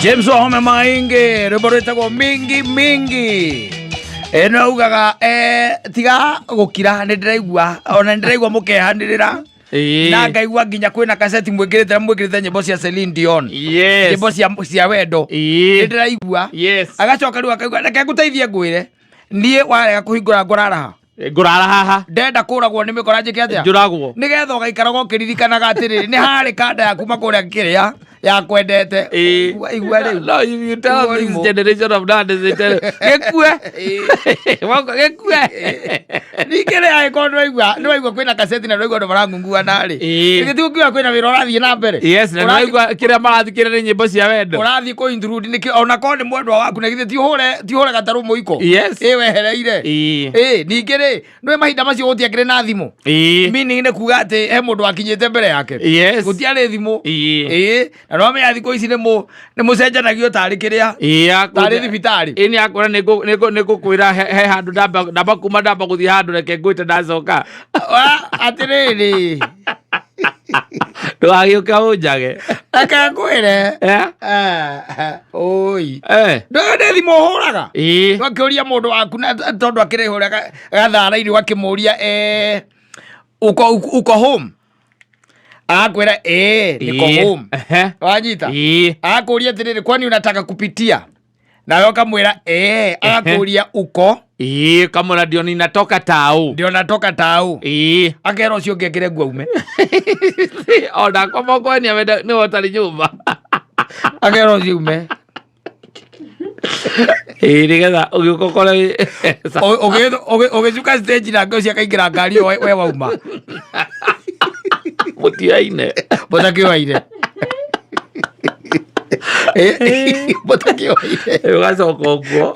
James Wahome Maingi rwimbo rwitagwo Mingi Mingi. Ĩno augaga tiga gũkira, nĩ ndĩraigua, ona nĩ ndĩraigua mũkehanĩrĩra na ngaigua nginya kwĩna kaseti mwĩkĩrĩte na mwĩkĩrĩte nyĩmbo cia Celine Dion, nyĩmbo cia wendo, nĩ ndĩraigua. Agacoka rĩu akaigua, reke ngũteithie, ngwĩre niĩ warega kũhingũra ngũraraha. Ngũrara haha. Ndenda kũragwo nĩ mĩkora, njĩke atĩa? Njũragwo. Nĩgetha ũgaikaraga ũkĩririkanaga atĩrĩrĩ, nĩ harĩ kanda ya kuma kũrĩa kĩrĩa yakwendete. Igua rĩu. No, if you tell Igua this rĩmũ. generation of nowadays, they tell you, gĩkue. Wauga, gĩkue. Ningĩ rĩ, angĩkorwo nĩwaigua kwĩna kaseti na nĩwaigua andũ marangunguana rĩ, githĩ ti ũkiuga kwĩna wĩra ũrathiĩ na mbere? Yes, na nĩwaigua kĩrĩa marathikĩrĩria nĩ nyĩmbo cia wendo. Ũrathiĩ kũ intrude nĩkĩ, ona korwo nĩ mwendwa waku? Na githĩ ti ũhũre gatarũ mũiko? Yes. Ĩ wehereire. Ĩ ningĩ rĩ, nĩ mahinda macio gũtiakĩrĩ na thimũ, meaning nĩ kuga atĩ he mũndũ wakinyĩte mbere yake. Gũtiarĩ thimũ. Ĩ na nĩwamenya thikũ ici nĩ mũcenjanagio tarĩ kĩrĩa, tarĩ thibitarĩ. Ĩ nĩ akwĩra nĩ ngũkwĩra he handũ ndamba kuma, ndamba gũthiĩ handũ, reke ngwĩte ndacoka. Atĩrĩrĩ. Ndũgagĩũke ũnjage. Reke ngwĩre. Eh? Ah, oi. Eh. Ndũĩ nĩ thimũ ũhũraga? Ĩĩ. Ũgakĩũria mũndũ waku na tondũ akĩrĩ hũra gathara-inĩ, ũgakĩmũria, uko home? Agakwĩra, "Eh, niko home." Wanyita? Ĩĩ. Agakũria atĩrĩrĩ, "Kwani unataka kupitia?" Nawe ũkamwĩra, "Eh." Agakũria, "Uko?" Ĩĩ, kamwĩra, "Ndio ninatoka tao." "Ndio natoka tao." Akera ũcio ũngĩ ekĩre nguo aume. Onakwa mokwenia wenda nĩwe ũtarĩ nyũmba. Akera ũcio ume. Ĩĩ, nĩgetha ũgĩũka ũkore Ũgĩcuka stage nake ũcio akaingĩra ngari ĩyo we wauma. Mũtiaine. Mũtakĩoaire, mũtakĩoaire. Ũgacoka ũguo.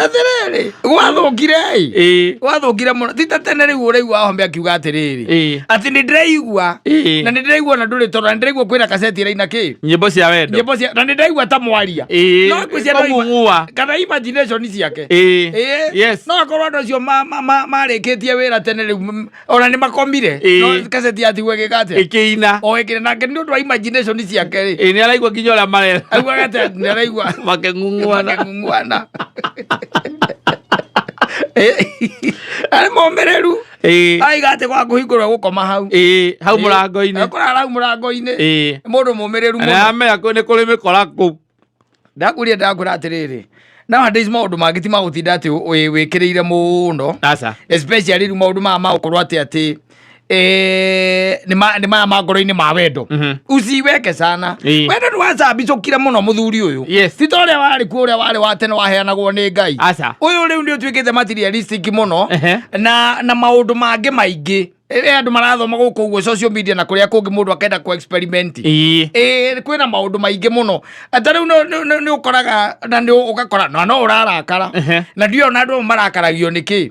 Atĩrĩrĩ, gwathũkire ĩ. Gwathũkire mũno, ti ta tene. Rĩu ũraigua Wahome akiuga atĩrĩrĩ, atĩ nĩ ndĩraigua, na nĩ ndĩraigua na ndũrĩ toro, na nĩ ndĩraigua kwĩna kaseti ĩraina kĩ. Nyĩmbo cia wendo. Nyĩmbo cia, na nĩ ndĩraigua ta mwaria. No ngwĩciria no Kũng'ung'ua. Kana imagination ciake. No akorwo andũ acio marĩkĩtie wĩra tene rĩu, ona nĩ makomire. No kaseti yatigwo ĩgĩka atĩa? Ĩkĩina. O ĩkĩina, nake nĩ ũndũ wa imagination ciake rĩ, Ĩĩ, nĩ araigua nginya ũrĩa marera. Augaga atĩ nĩ araigua makĩng'ung'uana. Makĩng'ung'uana. Arĩ momĩrĩru. Aiga atĩ gwa kũhingũrwo gũkoma hau. Ĩĩ, hau mũrango-inĩ. Kũrara hau mũrango-inĩ. Mũndũ mũmĩrĩru Na mũno. amenya nĩ kũrĩ mĩkora kũu. Ndakwĩria, ndakwĩra atĩrĩrĩ, nowadays maũndũ mangĩ ti magũtinda atĩ wĩkĩrĩire mũno. Aca. Especially rĩu maũndũ maya ma gũkorwo atĩ nĩ maya ma ngoro-inĩ ma wendo. Usiweke sana. Wendo nĩ wacambicũkire mũno, mũthuri ũyũ. Ti ta ũrĩa warĩ kuo, ũrĩa warĩ wa tene waheanagwo nĩ Ngai. Aca. Ũyũ rĩu nĩ ũtuĩkĩte materialistic mũno. Na maũndũ mangĩ maingĩ. Andũ marathoma gũkũ ũguo social media na kũrĩa kũngĩ, mũndũ akenda ku experiment. Ĩĩ, kwĩna maũndũ maingĩ mũno. Ta rĩu nĩ ũkoraga na nĩ ũgakora na no ũrarakara. Na ndiũĩ ona andũ amwe marakaragio nĩ kĩ,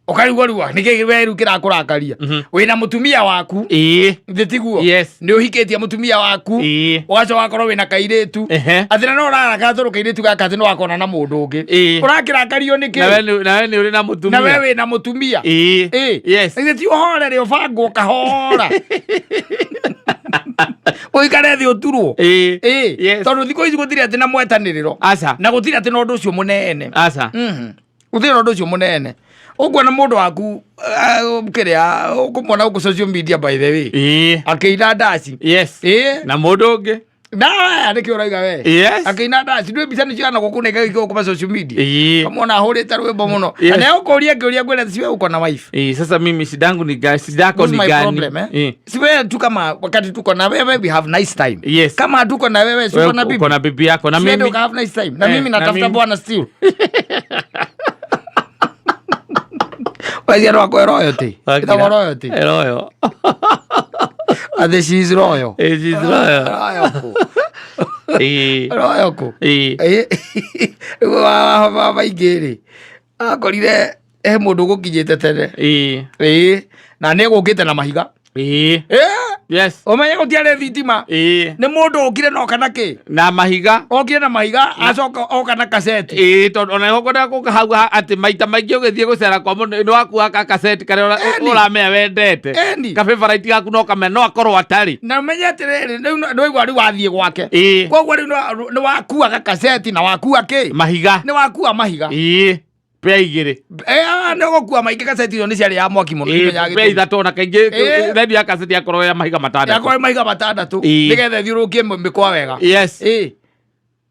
ũkarigwo rĩu nĩ kĩ we rĩu kĩrakũrakaria. Wĩna mũtumia waku. Thĩ tiguo? Yes. Nĩ ũhikĩtie mũtumia waku. Ũgacoka ũgakorwo wĩna kairĩtu. Atĩ na no ũrarakara tondũ kairĩtu gaka atĩ nĩ wakona na mũndũ ũngĩ. Ũrakĩrakario nĩ Na we kĩ? na we nĩ ũrĩ na mũtumia. Na we wĩna mũtumia. Ĩĩ. Yes. Githĩ ti ũhorere, ũbangwo kahora, ũikare thĩ ũturwo? Ĩĩ. Yes. Tondũ thikũ ici gũtirĩ atĩ na mwetanĩrĩro. Aca. Na gũtirĩ atĩ na ũndũ ũcio mũnene. Aca. Gũtirĩ na ũndũ ũcio mũnene ũkuona mũndũ waku, kĩrĩa ũkũmona gũkũ social media, by the way, akĩina ndaci. Na mũndũ ũngĩ. Na nĩkĩ ũrauga we? Yes. Akĩina ndaci, ndwĩ mbica nĩ ciana gũkũ na igagĩkwo kuma social media. Kamwona ahũrĩte rwĩmbo mũno. Na nĩ ũkũria ngĩũria, ngwĩra si wewe uko na wife? Ĩĩ, sasa mimi shida yangu ni gani? Shida yako What's ni my gani? problem, eh? Si wewe tu, kama wakati tuko na wewe we have nice time. Kama hatuko na wewe, si Wewe uko na bibi? Uko na bibi yako na Si wewe mimi. uka have nice time na mimi na natafuta mimi. bwana still. Wacia rwakwa royalty. Ĩtagwo royalty. Royal. Atĩ she is royal. Ĩĩ, she's royal. Royal kũ? Royal kũ? Ĩĩ. Rĩu wa maingĩ rĩ, akorire he mũndũ ũgũkinyĩte tene. Ĩĩ, na nĩ egũkĩte na mahiga. Yes. Ũmenye gũtiarĩ thitima. Ĩĩ. Nĩ mũndũ ũkire na oka na kĩ? Na mahiga. Okire na mahiga, acoka oka na kaseti. Ĩĩ, tondũ ona nĩho ngwendaga gũka hau atĩ maita maingĩ ũgĩthiĩ gũcera kwa mũndũ nĩ wakuaga ka kaseti karĩa Eni. ũramenya wendete. Eni. Ka favorite gaku no kamenya no akorwo atarĩ. Na ũmenye atĩrĩrĩ, rĩu nĩwaigua rĩu wathiĩ gwake. Ĩĩ. Koguo rĩu nĩ wakuaga kaseti na wakua kĩ? Mahiga. Nĩ wakua mahiga. Ĩĩ. Pea igĩrĩ. Nĩ ũgũkua maingĩ, kaseti ĩyo nĩ ciarĩ ya mwaki mũno. Ĩĩ, Ndimenyaga pea gĩtũmi. ithatũ ona kaingĩ Ĩĩ. redio ya kaseti yakorwo ya mahiga matandatũ. Yakorwo mahiga matandatũ. Ĩĩ. Nĩgetha ĩthiũrũrũkie mĩkwa wega. Yes. Ĩĩ.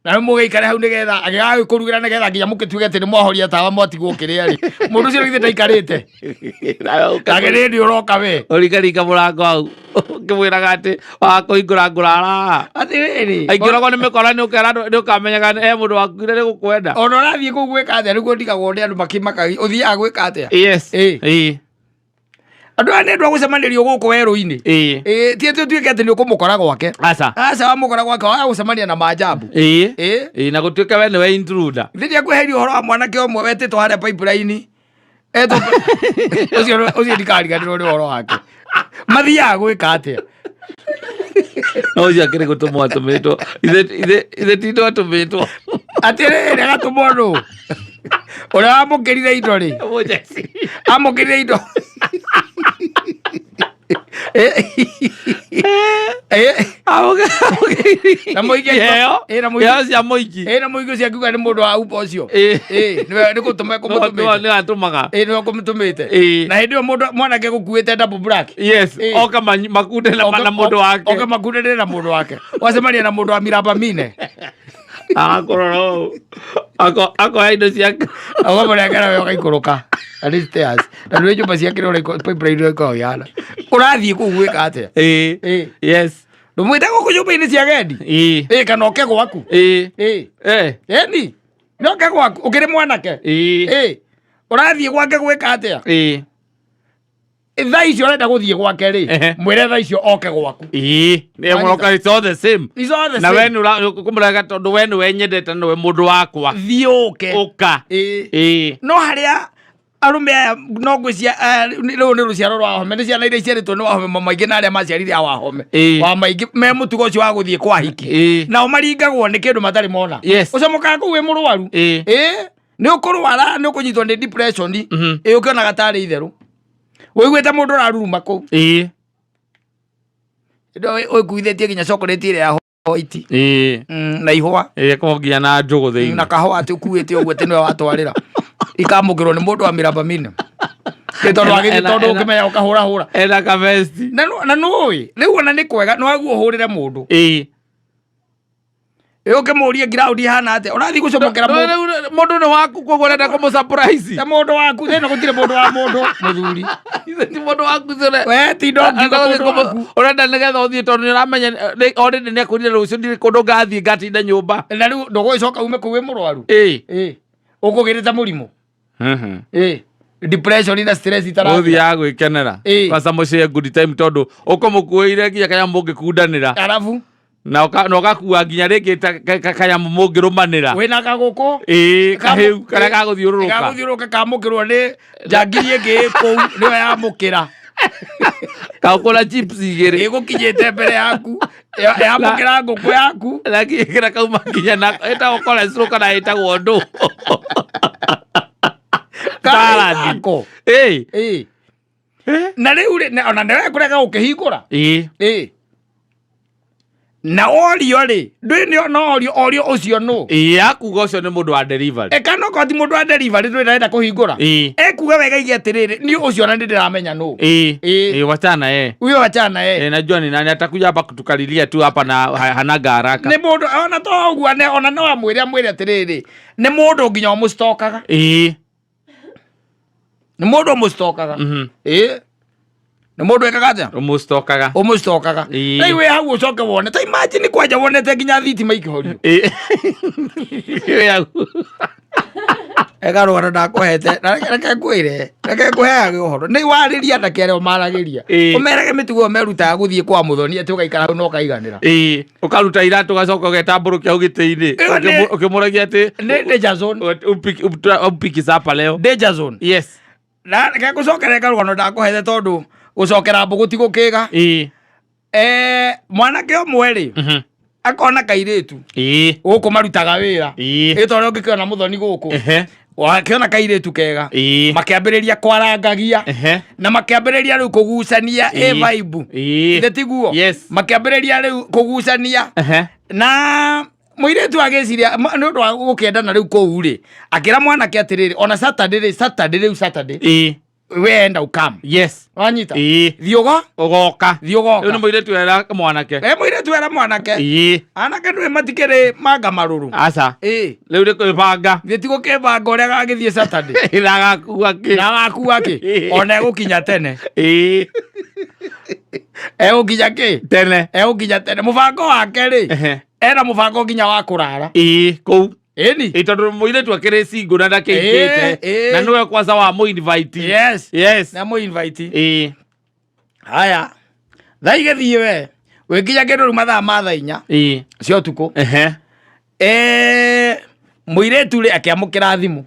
Na rĩu mũgĩikare hau nĩgetha agĩgagĩkũrugĩra nĩgetha nginya mũgĩtuĩke atĩ nĩ mwahoria tawa mwatigwo kĩrĩa rĩ. Mũndũ ũcio githĩ ndaikarĩte. Nake rĩndĩ ũroka we. Ũringaringa mũrango hau ũkĩmwĩraga atĩ wakũhingũra ngũrara. Atĩrĩrĩ. Aingĩragwo nĩ mĩkora nĩ ũkera nĩ ũkamenyaga he mũndũ wakuire nĩ gũkwenda. Ona ũrathiĩ kũu gwĩka atĩa nĩguo ndigagwo nĩ andũ makĩmakaga ũthiaga gwĩka atĩa? Yes. Ĩĩ. Ĩĩ. Andũ aya nĩ andũ a gũcemanĩrio gũkũ werũ-inĩ. Ĩĩ. Ĩĩ, ti atĩ ũtuĩke atĩ nĩ ũkũmũkora gwake. Aca. Aca, wamũkora gwake waga gũcemania na manjambu. Ĩĩ. Ĩĩ. Ĩĩ, na gũtuĩke we nĩwe intruder. Rĩrĩa ngweheria ũhoro wa mwanake ũmwe wetĩtwo harĩa pipeline etwo ũcio ũcio ndikariganĩrwo nĩ ũhoro wake. Mathiaga gwĩka atĩa? No ũcio akĩrĩ gũtũmwo atũmĩtwo. Ithe ti ndũ atũmĩtwo. Atĩrĩrĩ, agatũmwo nũ? Ũrĩa wamũkĩrire indo rĩ? Mũjeci. Amũkĩrire indo. Na mũingĩ Iheo. Ĩĩ, na mũingĩ. Iheo cia mũingĩ. Ĩĩ, na mũingĩ ũcio akiuga nĩ mũndũ wa uba ũcio. Ĩĩ. Ĩĩ, nĩwe nĩ gũtũma ekũmũtũmĩte. Nĩ atũmaga. Ĩĩ, nĩwe ũkũmũtũmĩte. Ĩĩ. Na hĩndĩ ĩyo mũndũ mwanake gũkuĩte double black. Yes. Ĩĩ. Oka makunde na mũndũ wake. Oka makunde na mũndũ wake. Wacemania na mũndũ wa miraba mine. Agakorora ũũ. Akoya indo ciake. Ũkamũnengera we ũgaikũrũka. Na nĩ stairs. Na nĩ nyũmba ciake ũrĩa pipeline ĩrĩa ĩkoragwo ihana. Ũrathiĩ kũu gwĩka atĩa? Ĩĩ. Ĩĩ. Yes. Ndũmwĩte gũkũ nyũmba-inĩ cia agendi? Ĩĩ. Ĩĩ, kana oke gwaku? Ĩĩ. Ĩĩ. Eh. Ĩni. Nĩ oke gwaku ũkĩrĩ mwanake? Ĩĩ. Ĩĩ. Ũrathiĩ gwake gwĩka atĩa? Ĩĩ. Thaa icio ũrenda gũthiĩ gwake rĩ, Ehe. mwĩre thaa icio oke gwaku. Ĩĩ. Nĩ mũroka, it's all the same. It's all the Na same. we nĩ ũkũmũrega tondũ we nĩwe nyendete na nĩwe mũndũ wakwa. Thiĩ ũke. Ũka. Ĩĩ. Ĩĩ. No harĩa arũme aya no ngwĩcia rĩu nĩ rũciaro rwa wahome, nĩ ciana iria iciarĩtwo nĩ wahome mamaingĩ na arĩa maciarire a wahome. Ĩĩ. Wa maingĩ me mũtugo ũcio wa gũthiĩ kwa hiki. Ĩĩ. Nao maringagwo nĩ kĩndũ matarĩ mona. Yes. Ũcomokaga kũu wĩ mũrwaru. Ĩĩ. Ĩĩ. Nĩ ũkũrwara, nĩ ũkũnyitwo nĩ depression. Ĩĩ, ũkĩonaga tarĩ itherũ. Ũiguĩte mũndũ ũraruruma kũu. Ĩĩ. Ũkuithĩtie nginya chocolate ĩrĩa ya white. Ĩĩ. Na ihũa. Ĩĩ, ĩkoragwo nginya na njũgũ thĩinĩ. Na kahũa atĩ ũkuĩte ũguo atĩ nĩwe watwarĩra. Ikamũkĩrwo nĩ mũndũ wa mĩramba mĩna. Nĩ tondũ wagĩthiĩ tondũ ũkĩmenya ũkahũrahũra. Ena kabesti. Na nũĩ rĩu ona nĩ kwega nĩ waguo ũhũrĩre mũndũ. Ĩĩ. Ĩ ũkĩmũrie ground ihana atĩa? Ũrathiĩ gũcomokera mũndũ. Rĩu mũndũ nĩ waku koguo ũrenda kũmũ surprise. Ta mũndũ waku thĩna gũtirĩ mũndũ wa mũndũ mũthuri. Ithe ti mũndũ waku cũre. We tinda ũngiuga mũndũ waku. Ũrenda nĩgetha ũthiĩ tondũ nĩ ũramenya already nĩ akwĩrire rũciũ ndirĩ kũndũ ngathiĩ ngatinda nyũmba. Na rĩu ndũgũgĩcoka ume kũu wĩ mũrwaru. Ĩĩ. Ĩ. Ũkũgĩrĩte mũrimũ. Ĩ. Depression na stress itarathira. Ũthiaga gwĩkenera. Ĩĩ. Kwanza mũciĩ good time tondũ ũkũmũkuĩire nginya kanyamũ mũngĩkundanĩra. Arabu Na ũgakua nginya rĩngĩ ta kanyamũ mũngĩrũmanĩra. Wĩna kagũkũ. Ĩĩ, kahĩu karĩa gagũthiũrũrũka. Gagũthiũrũrũka kamũkĩrwo nĩ njangiri ĩngĩ ĩ kũu nĩyo yamũkĩra. Kagũkũ na chips igĩrĩ. Ĩgũkinyĩte mbere yaku. Yamũkĩra ngũkũ yaku. Na kĩra kauma nginya na ĩtagwo cholesterol kana ĩtagwo ndũ. Salad. Karĩ Ĩĩ. Ĩĩ. Na rĩu rĩ, ona nĩwe kũrega gũkĩhingũra. Ĩĩ. Ĩĩ. Na orio rĩ, ndũĩ nĩ no orio orio ũcio nũ. Ĩĩ, akuga ũcio nĩ mũndũ wa delivery. Ĩ kana okorwo ti mũndũ wa delivery ndũĩ ndarenda kũhingũra. Ĩĩ. Ekuga wega ige atĩrĩrĩ, niĩ ũcio ona nĩ ndĩramenya nũ. Ĩĩ. Ĩĩ. Ĩĩ, wachana eh. Huyo wachana eh. Eh, najua ni nani atakuja hapa kutukalilia tu hapa na hanaga haraka. Nĩ mũndũ ona to ũguo ona no amwĩre amwĩre atĩrĩrĩ, nĩ mũndũ nginya ũmũstokaga. Ĩĩ. Nĩ mũndũ ũmũstokaga. Ĩĩ. Nĩ mũndũ ekaga atĩa? Ũmũstokaga. Ũmũstokaga. Ĩĩ. Rĩu wĩ hau ũcoke wone. Ta imagine kwanja wonete nginya thitima ikĩhorio. Ĩĩ. Wĩ hau. Ega rũgano ndakũhete. Na reke ngwĩre. Reke ngũheage ũhoro. Nĩ warĩria anake arĩa ũmaragĩria. Ĩĩ. Ũmerage mĩtugo ĩyo merutaga gũthiĩ kwa mũthoni atĩ ũgaikara hau na ũkaiganĩra. Ĩĩ. Ũkaruta iratũ ũgacoka ũgetambũrũkia hau gĩtĩ-inĩ. Ĩyo nĩ- Ũkĩmũragia atĩ Nĩ danger zone. upiki supper leo. Danger zone. Yes. Na reke ngũcokere karũgano ndakũhete tondũ gũcokera mbũgũ ti gũkĩga. Ĩĩ. Mwanake ũmwe rĩ, akona kairĩtu gũkũ marutaga wĩra, ĩ ta ũrĩa ũngĩkĩona mũthoni gũkũ, wakĩona kairĩtu kega, makĩambĩrĩria kwarangagia na makĩambĩrĩria rĩu kũgucania ĩ vibe. Ithe tiguo? Yes. Makĩambĩrĩria rĩu kũgucania na mũirĩtu agĩciria nĩ ũndũ wa gũkĩendana rĩu kũu rĩ, akĩra mwanake atĩrĩrĩ, ona Saturday rĩ, Saturday rĩu, Saturday wenda ukam. Wanyita? Thiĩ ũgo Ũgoka. Thiĩ ũgoka. Rĩu nĩ mũirĩtu era mwanake. E mũirĩtu era mwanake. Anake ndũĩ matikĩrĩ manga marũrũ. Aca. Ĩ. Rĩu nĩ kwĩbanga. Thiĩ ti gũkĩbanga ũrĩa gagĩthiĩ Saturday. Na gakua kĩ. Na gakua kĩ. Ona egũkinya tene. Egũkinya kĩ? Tene. Egũkinya tene. Mũbango wake rĩ, ena mũbango nginya wa kũrara. Ĩĩ, kũu. Ĩni. Ĩ, tondũ mũirĩtu akĩrĩ single na ndakĩhikĩte. Ĩĩ, ĩĩ. Na nĩwe kwanza wa mũ invite. Yes. Yes. Na mũ invite. Haya, thaa igĩthiĩ we wĩkinya kĩndũ rĩu mathaa ma thaa 4 cia ũtukũ. Mũirĩtu rĩ, akĩamũkĩra thimũ.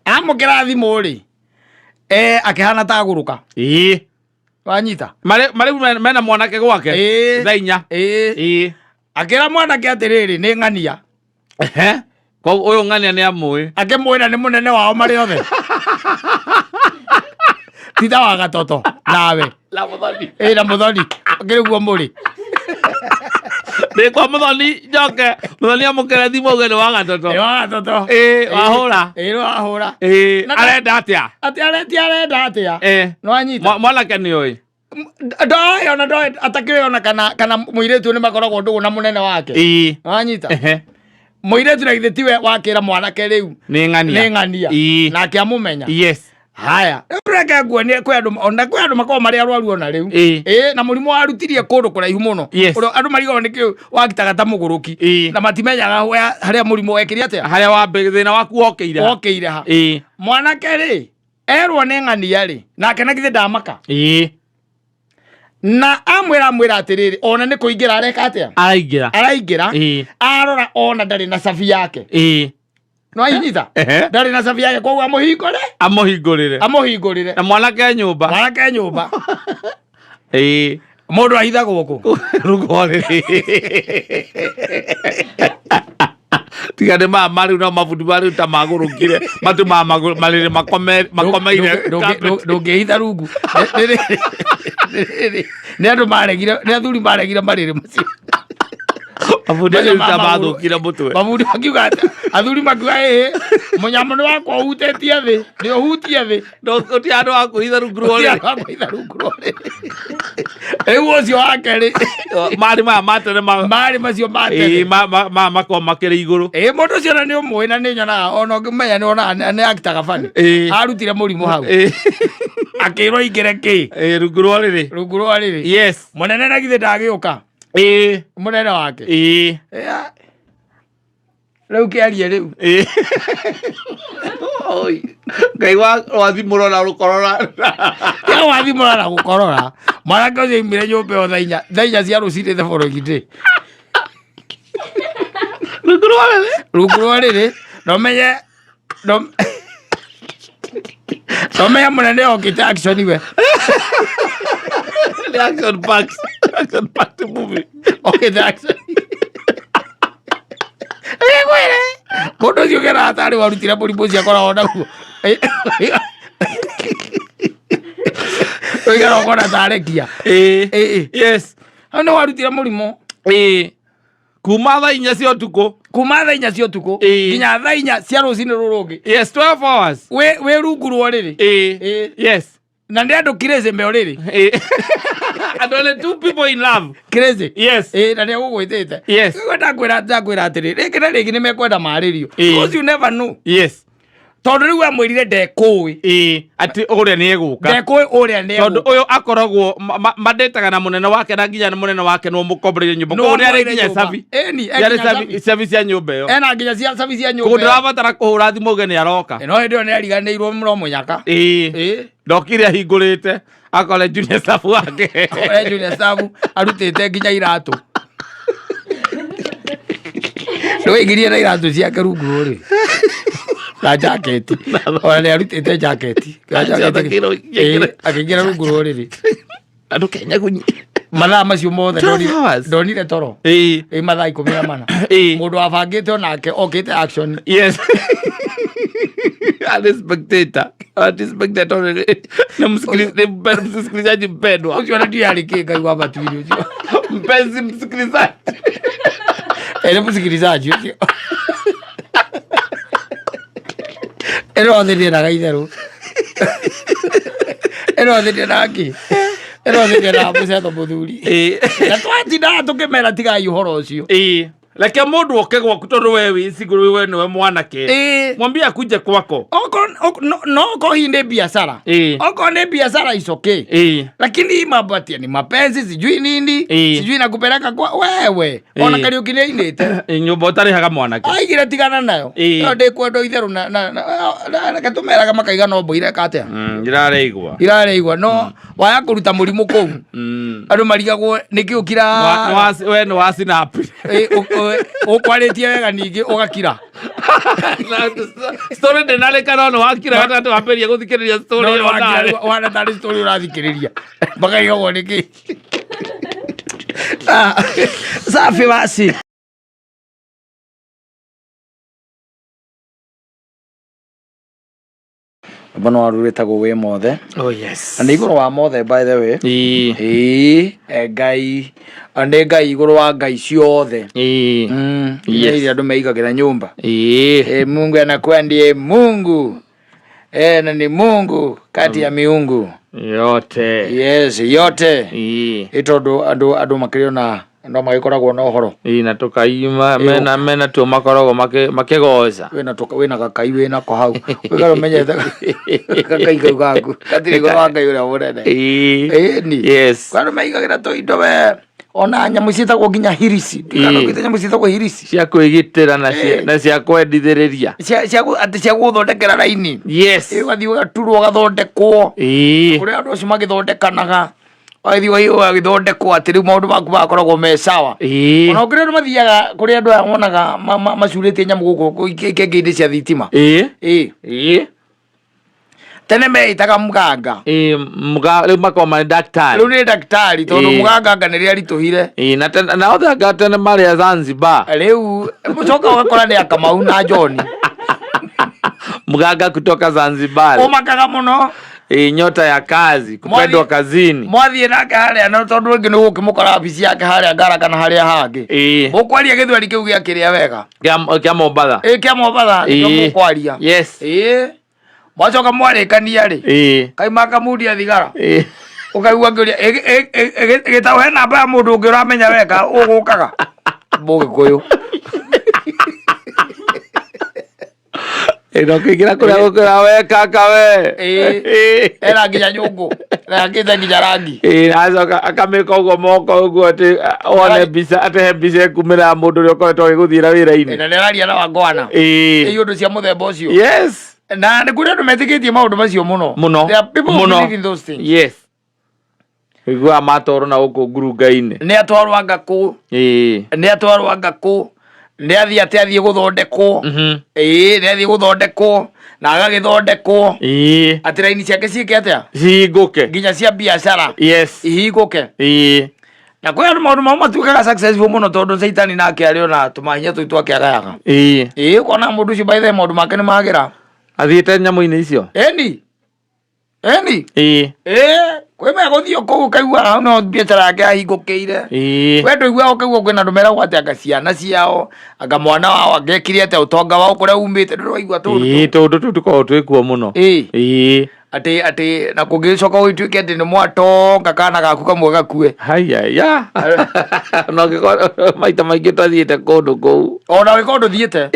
Amũkĩra thimũ rĩ, akĩhana ta agũrũka. Wanyita? Marĩ marĩ mena mwanake gwake. Ĩĩ. Thaa 4. Ĩĩ. Akĩra mwanake atĩrĩrĩ, nĩ ng'ania. Koguo ũyũ ng'ania nĩ amũĩ. Akĩmwĩra nĩ mũnene wao marĩ othe, tita wa gatoto nawe. Na mũthoni. Ĩ, na mũthoni kĩrĩ guo mũrĩ. Ndĩ kwa mũthoni, njoke mũthoni amũkĩre thimũ auge nĩ wa gatoto. Nĩ wa gatoto. Ĩĩ, wahũra. Ĩĩ, wahũra. Ĩĩ, arenda atĩa? Atĩ aretia, arenda atĩa? Nĩwanyita? Mwanake nĩ oĩ. Ndoĩ, ona ndoĩ atakĩũĩ ona kana mũirĩtu nĩ makoragwo ndũgũ na mũnene wake. Wanyita? Mũirĩtu na githĩ tiwe wakĩra mwanake rĩu Nĩ ng'ania. Nĩ ng'ania. Nake amũmenya. Haya, rĩu reke nguonie, kwĩ andũ, ona kwĩ andũ makoragwo marĩ arwaru ona rĩu. Ĩ, na mũrimũ warutirie kũndũ kũraihu mũno. Ũrĩa andũ marigagwo nĩkĩ wakitaga ta mũgũrũki. Na matimenyaga harĩa mũrimũ wekire atĩa. Harĩa wa thĩna waku wokĩire ha. Wokĩire ha. Mwanake rĩ, erwo nĩ ng'ania rĩ, nake na githĩ ndamaka. Na amwĩra atĩrĩrĩ, ona nĩ kũingĩra areka atĩa? Araingĩra. Araingĩra. Arora ona ndarĩ na cabi yake. No ainyita? Ndarĩ na cabi yake, koguo amũhingũre. Amũhingũrĩre. Amũhingũrĩre. Na mwanake nyũmba. Mwanake nyũmba. Mũndũ ahithagwo kũ? Rungu rĩrĩ. Tiga nĩ maya marĩu na mabundi marĩu ta magũrũkire matu ma marĩrĩ makomeire. Ndũngĩhitha rungu. Nĩ andũ maregire, nĩ athuri maregire marĩrĩ macio. Mabundi acio ta mathũkire mũtwe. Mabundi makiuga atĩ, athuri makiuga, ĩhĩ, mũnyamũ nĩ wakwa ũhutĩtie thĩ, nĩ ũhutie thĩ. Gũtirĩ handũ ha kwĩhitha rungu rwa ũrĩrĩ. Gũtirĩ handũ ha kwĩhitha rungu rwa ũrĩrĩ. Rĩu ũcio wake rĩ, Marĩ maya ma tene marĩ macio ma tene. Ĩĩ, makoragwo makĩrĩ igũrũ. Ĩĩ, mũndũ ũcio ona nĩ ũmũĩ na nĩ nyonaga ona ũngĩmenya nĩ wonaga nĩ akitaga bani. Arutire mũrimũ hau. Akĩrwo aingĩre kĩ? Ĩĩ, rungu rwa ũrĩrĩ. Rungu rwa ũrĩrĩ. Mũnene na githĩ ndagĩũka? Mũnene wake. Ĩa. Rĩu kĩarie rĩu. Oi. Ngai wa wathimũrora rũkorora. Kĩa wathimũra na gũkorora. Mwanake ũcio aumire nyũmba ĩyo thaa 4, thaa 4 cia rũcinĩ the following day. Rungu rwa ũrĩrĩ. Rungu rwa ũrĩrĩ. Na ũmenye, na ũmenye mũnene okĩte action we. The action packed. Action packed movie. Okĩte action. Ĩgwĩre. Mũndũ ũcio ũkĩona tarĩ warutire mũrimũ ũcio akoragwo naguo. Ũigana ũkona tarekia. Ĩĩ. Hau nĩ warutire mũrimũ. Kuma thaa 4 cia ũtukũ. Kuma thaa 4 cia ũtukũ. Nginya thaa 4 cia rũcinĩ rũrũ rũngĩ. Yes, 12 hours. Wĩ rungu rwa ũrĩrĩ. Yes. Na nĩ andũ crazy me ũrĩrĩ. Andũ erĩ, two people in love. Crazy. Yes. Ĩĩ, na nĩ egũgwĩtĩte. Yes. Rĩu ndakwĩra atĩrĩ, rĩngĩ na rĩngĩ nĩ mekwenda marĩrio. Because you never know. Tondũ rĩu amwĩrire ndekũĩ. Ĩĩ, atĩ ũrĩa nĩ egũka. Ndekũĩ ũrĩa nĩ Tondũ egũka. ũyũ akoragwo mandĩtaga na mũnene wake, na nginya mũnene wake no mũkomboreire nyũmba. No Koguo nĩ arĩ amũreire nginya nyũmba. cabi. Ĩni, Nĩ arĩ nginya cabi. cabi cia nyũmba ĩyo. Ena nginya cia cabi cia Koguo nyũmba ĩyo. ndĩrabatara kũhũra thimũ uge nĩ aroka. No hĩndĩ ĩyo nĩ ariganĩirwo mũno mũnyaka. Ĩĩ. Ndokire ahingũrĩte akore junior staff wake. Akore junior staff arutĩte nginya iratũ. Nĩwaingĩrire na iratũ ciake rungu rũrĩ na jaketi, ona nĩ arutĩte jaketi. Na jaketi. Ĩĩ, akĩingĩra rungu rwa ũrĩrĩ. Andũ kenyagunyi. Mathaa macio mothe 12 hours. Ndonire toro. Ĩ mathaa 14. Mũndũ wabangĩte onake okĩte action. Yes. Ani spectator. Ani spectator ni msikilizaji mpendwa. Ũcio ona ndiũĩ arĩ kĩ Ngai wa matuiri ũcio. Mpenzi msikilizaji. Ere msikilizaji ũcio. Ĩno othe ndĩendaga itherũ. Ĩno othe ndĩendaga kĩ? Ĩno othe ndĩendaga mũcetho mũthuri. Na twatindaga tũkĩmera tigai ũhoro ũcio. Reke mũndũ oke gwaku tondũ we wĩ single, we nĩwe mwanake. Mwambie akuje kwako. Okorwo no okorwo hihi nĩ biacara. Okorwo nĩ biacara is okay. Lakini hii mambo ati ni mapenzi sijui nini, sijui nakupeleka kwa wewe. Ona Kariuki nĩ ainĩte. Nyũmba ũtarĩhaga mwanake. Aigire tigana nayo. No ndĩkwenda itherũ na reke tũmeraga makaiga no mbũire atĩa. Irareigwa. Irareigwa no waya kũruta mũrimũ kũu. Andũ marigagwo nĩkĩ ũkira. We nĩ wa snap. Ũkwarĩtie wega ningĩ ũgakira. Story ndĩnarĩka no nĩ wakira gatagatĩ wambĩrĩria gũthikĩrĩria story No ĩyo wakira nawe. wana tarĩ story ũrathikĩrĩria. Makarigagwo nĩkĩ. Safi basi. Rwĩmbo no rwĩtagwo wĩ mothe. Oh yes. Na nĩ igũrũ wa mothe, by the way. Ĩĩ, Ngai nĩ Ngai igũrũ wa ngai ciothe. Iria andũ meigagĩra nyũmba. Mungu anakuwa ndiye Mungu, na ni Mungu kati ya miungu yote. Yes, yote. Ĩ tondũ andũ makĩrĩ ona no magĩkoragwo na ũhoro. Na tũkaima mena tuo makoragwo makĩgoca. Wĩna gakai wĩnako hau wĩkara ũmenyete gakai kau gaku gatirĩ igũrũ wa Ngai ũrĩa mũnene. Ĩni. Andũ meigagĩra tũindo we ona nyamũ ciĩtagwo nginya hirici. Ndikana nyamũ ciĩtagwo hirici. Cia kwĩgitĩra na cia kwendithĩrĩria. Cia atĩ cia gũthondekera raini. Ũgathiĩ ũgaturwo ũgathondekwo. Kũrĩa andũ acio magĩthondekanaga ũgathiĩ ũgagĩthondekwo atĩ rĩu maũndũ maku magakoragwo me sawa. Ona kũrĩ andũ mathiaga kũrĩ andũ aya wonaga macurĩtie nyamũ gũkũ ikenge-inĩ cia thitima. Tene meĩtaga mganga. Rĩu makoragwo marĩ daktari. Rĩu nĩ daktari tondũ mũganga anga nĩrĩa aritũhire. Na othe anga tene marĩ a Zanzibar. Rĩu mũcoka ũgakora nĩ Akamau na John. Mganga kutoka Zanzibar. Ũmakaga mũno. Nyota ya kazi, kupendwa kazini. Mwathiĩ nake harĩa no tondũ rĩngĩ nĩ gũkĩmũkora wabici yake harĩa Ngara kana harĩa hangĩ. Mũkwaria gĩthweri kĩu gĩa kĩrĩa wega. Kĩa Mombatha. Ĩ kĩa Mombatha nĩkĩo mũkwaria. Mwacoka mwarĩkania rĩ. Kaima kamundia thigara. Ũkaigua ngĩũria gĩtaũ he namba ya mũndũ ũngĩ ũramenya wega ũgũkaga. Mũgĩkũyũ. Ĩno kĩingĩra kũrĩa gũkĩra we kaka we. Ena nginya nyũngũ. Nakĩte nginya rangi. Acoka akamĩka ũguo moko ũguo atĩ wone mbica atĩ he mbica ĩkumĩra ya mũndũ ũrĩa ũkoretwo agĩgũthiĩra wĩra-inĩ. Na nĩ araria na wangwana. Ĩ ũndũ cia mũthemba ũcio. Na nĩ kũrĩ andũ metĩkĩtie maũndũ macio mũno. Mũno. There are people who Mũno. believe in those things. Yes. Iguaga matwarwo na gũkũ ngurunga-inĩ. Nĩ atwarwo anga kũ. Nĩ atwarwo anga kũ. Nĩ athiĩ atĩ athiĩ gũthondekwo. Nĩ athiĩ gũthondekwo na agagĩthondekwo. Atĩ raini ciake ciĩke atĩa? Cihingũke. Nginya cia biacara. Ihingũke. Na kwĩ andũ maũndũ mau matuĩkaga successful mũno tondũ caitani nake arĩ ona tũmahinya tũu twake agayaga. Ũkona mũndũ ũcio by the way maũndũ make nĩ magĩra. Athiĩte nyamũ-inĩ icio. Ĩni. Ĩni. Kwĩ megũthiĩ kũu ũkaigua hau no biacara yake yahingũkĩire. We ndũiguaga ũkaigua kwĩna andũ meragwo atĩ anga ciana ciao, anga mwana wao angĩekire atĩa ũtonga wao kũrĩa umĩte ndũrĩ waigua tũũndũ tũu. Tũũndũ tũu tũkoragwo twĩkuo mũno. Atĩ na kũngĩcoka gũgĩtuĩke atĩ nĩ mwatonga kana gaku kamwe gakue. Haya ya. Na ũngĩkorwo maita maingĩ twathiĩte kũndũ kũu. Ona ũngĩkorwo ndũthiĩte.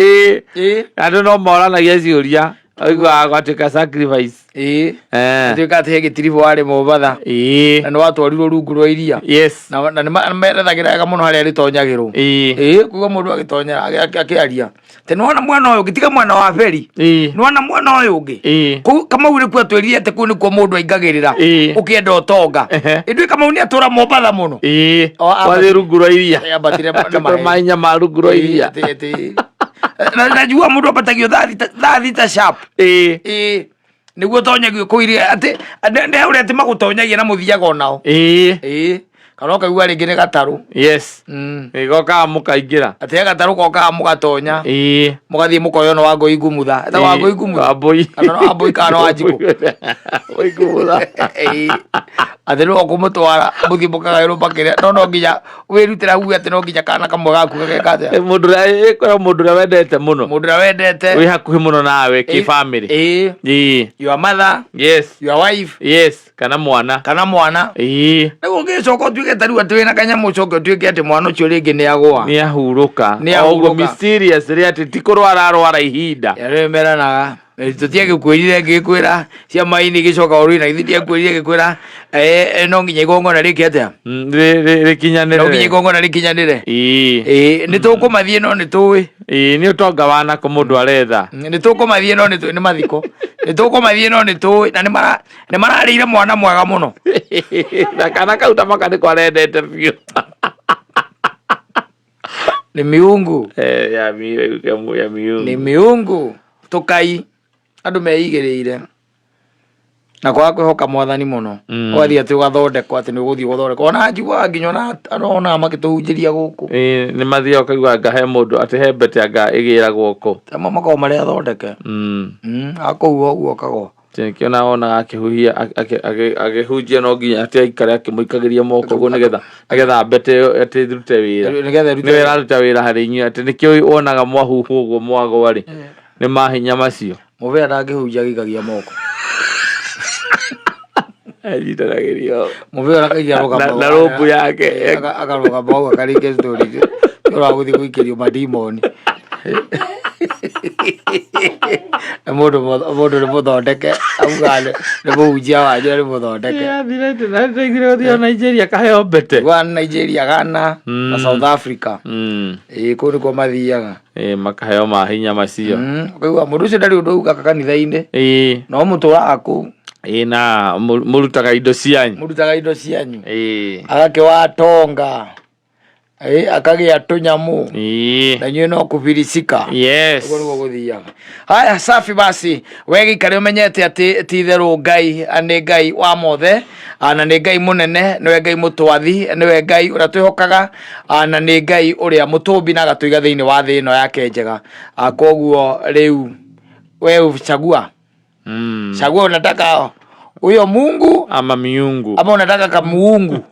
Andũ no moranagia ciũria. Ũiguaga gwatuĩka sacrifice. Gũtuĩka atĩ he gĩtiribũ warĩ Mombatha. Na nĩ watwarirwo rungu rwa iria. Na nĩ merethagĩra wega mũno harĩa rĩtonyagĩrwo. Kuga mũndũ agĩtonyera akĩaria. Atĩ nĩwona mwena ũyũ ũngĩ tiga mwena wa beri. Nĩwona mwena ũyũ ũngĩ. Kũu Kamau nĩkuo atwĩrire atĩ kũu nĩkuo mũndũ aingagĩrĩra. Ũkĩenda ũtonga. Ĩndĩ Kamau nĩ atũra Mombatha mũno. Wathiĩ rungu rwa iria. Ambatire na maĩ. Mahinya ma rungu rwa iria. Najua mũndũ ambatagio thaa 6 sharp. Nĩguo ũtonyagio kũu iria atĩ nĩ ũrĩa atĩ magũtonyagia na mũthiaga onao. Kana ũkaigua rĩngĩ nĩ gatarũ. Yes. Ĩgokaga mũkaingĩra. Atĩ he gatarũ kokaga mũgatonya. Ĩĩ. Mũgathiĩ mũkoywo no Wangũi Ngumutha. Etagwo Wangũi Ngumutha. Wambũi. Kana no Wambũi kana no Wanjikũ. Wambũi Ngumutha. Ĩĩ. Atĩ nĩwe ũkũmũtwara mũthiĩ mũkagaĩrwo makĩria, no no nginya wĩrutĩra uge atĩ no nginya kana kamwe gaku gageka atĩa. Mũndũ ũrĩa ĩkorwo mũndũ ũrĩa wendete mũno. Mũndũ ũrĩa wendete. Wĩ hakuhĩ mũno nawe kĩ family. Ĩĩ. Ĩĩ. Your mother. Yes. Your wife. Yes. Kana mwana. Kana mwana. Ĩĩ. Rĩu ũngĩcoka ũtuĩke ta rĩu atĩ wĩna kanyamũ ũcoke ũtuĩke atĩ mwana ũcio rĩngĩ nĩ agũa. Nĩ ahurũka. Nĩ ahurũka. Oguo mysterious rĩ atĩ ti kũrwara arwara ihinda. Rĩu meranaga tũtiagĩkwĩrire ngĩkwĩra cia maini gĩcoka ũrũi na githĩ ndiakwĩrire ngĩkwĩra no nginya igongona rĩke atĩa? Rĩkinyanĩre. No nginya igongona rĩkinyanĩre. Ĩĩ. Ĩĩ nĩ tũkũmathiĩ no nĩ tũĩ. Ĩĩ nĩ ũtonga wa nako mũndũ aretha. Nĩ tũkũmathiĩ no nĩ tũĩ nĩ mathiko. Nĩ tũkũmathiĩ no nĩ tũĩ na nĩ mararĩire mwana mwega mũno. Na kana kau ta maka nĩko arendete biũ. Nĩ miungu. Ya miungu. Nĩ miungu. Tũkai andũ meigĩrĩire na kwaga kwĩhoka mwathani mũno. Ũgathiĩ atĩ ũgathondekwo atĩ nĩ ũgũthiĩ gũthondekwo. Ona njiguaga nginya ona onaga makĩtũhunjĩria gũkũ. Ĩĩ nĩ mathiaga ũkaigua anga he mũndũ atĩ he mbete anga ĩgĩragwo kũ. Amwe makoragwo marĩ athondeke. Akũhuha ũguo ũkagwa. Nĩkĩo na wonaga akĩhuhia akĩhunjia no nginya atĩ aikare akĩmũikagĩria moko ũguo nĩgetha mbete ĩyo atĩ ĩrute wĩra. Nĩgetha ĩrute Nĩwe ĩraruta wĩra harĩ inyuĩ atĩ nĩkĩo wonaga mwahuhwo ũguo mwagwa rĩ. Nĩ mahinya macio. Mũbĩa ndangĩhunjia agĩikagia moko. Anyitanagĩria. Mũbĩa ũrakagia rũgamba. Na rũmbu yake. Akarũgamba hau akarĩkia story. Ũragũthiĩ gũikĩrio madimoni. Nĩ mũndũ mũndũ nĩ mũthondeke auga nĩ mũhunjia wanyu nĩ mũthondeke. Ndaiguire gũthiĩ Nigeria kaheo mbete. Gwa Nigeria, Ghana na South Africa. Ĩĩ kũu nĩkuo mathiaga. Ĩĩ makaheo mahinya macio. Ũkaigua mũndũ ũcio ndarĩ ũndũ augaga kanitha-inĩ. Ĩĩ. No mũtũraga kũu. Ĩĩ na mũrutaga indo cianyu. Mũrutaga indo cianyu. Ĩĩ. Agakĩwa tonga. Akagĩa tũnyamũ. Ĩĩ. Na inyuĩ no kũbirisika. Yes. Ũguo nĩguo gũthiaga. Haya safi basi we gĩikare ũmenyete atĩ ti itherũ Ngai nĩ Ngai wa mothe na nĩ Ngai mũnene, nĩwe Ngai mũtwathi, nĩwe Ngai ũrĩa twĩhokaga na nĩ Ngai ũrĩa mũtũmbi na agatũiga thĩinĩ wa thĩ ĩno yake njega. Koguo rĩu we chagua. Chagua unataka huyo Mungu ama miungu ama unataka kamuungu.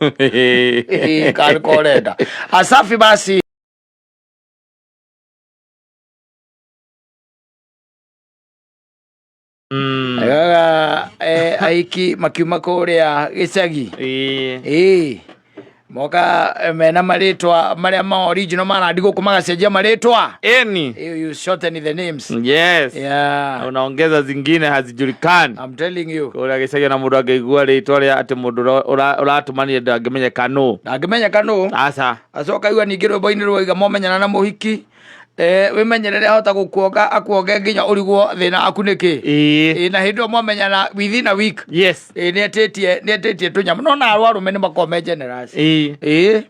Karenda. Asafi basi. Aiki makiuma kũrĩa gĩcagi. Ĩĩ. Moka mena marĩtwa marĩa ma original marandi gũkũ magacenjia marĩtwa. Eni. You shorten the names. Yes. Yeah. Unaongeza zingine hazijulikani. I'm telling you. Kũrĩa gĩcagi na mũndũ angĩigua rĩtwa rĩa atĩ mũndũ ũratũmania ndangĩmenyeka nũ. Ndangĩmenyeka nũ. Aca. Acoka igua ningĩ rwĩmbo-inĩ rwaiga momenyana na mũhiki. Wĩmenyerere ahota gũkuonga akuonge nginya ũrigwo thĩna waku nĩ kĩ. Ĩĩ. Na hĩndĩ ĩyo mwamenyana within a week. Yes. Ĩĩ nĩetĩtie tũnyamũ. No na arũme nĩ makoragwo me generous. Ĩĩ. Ĩĩ.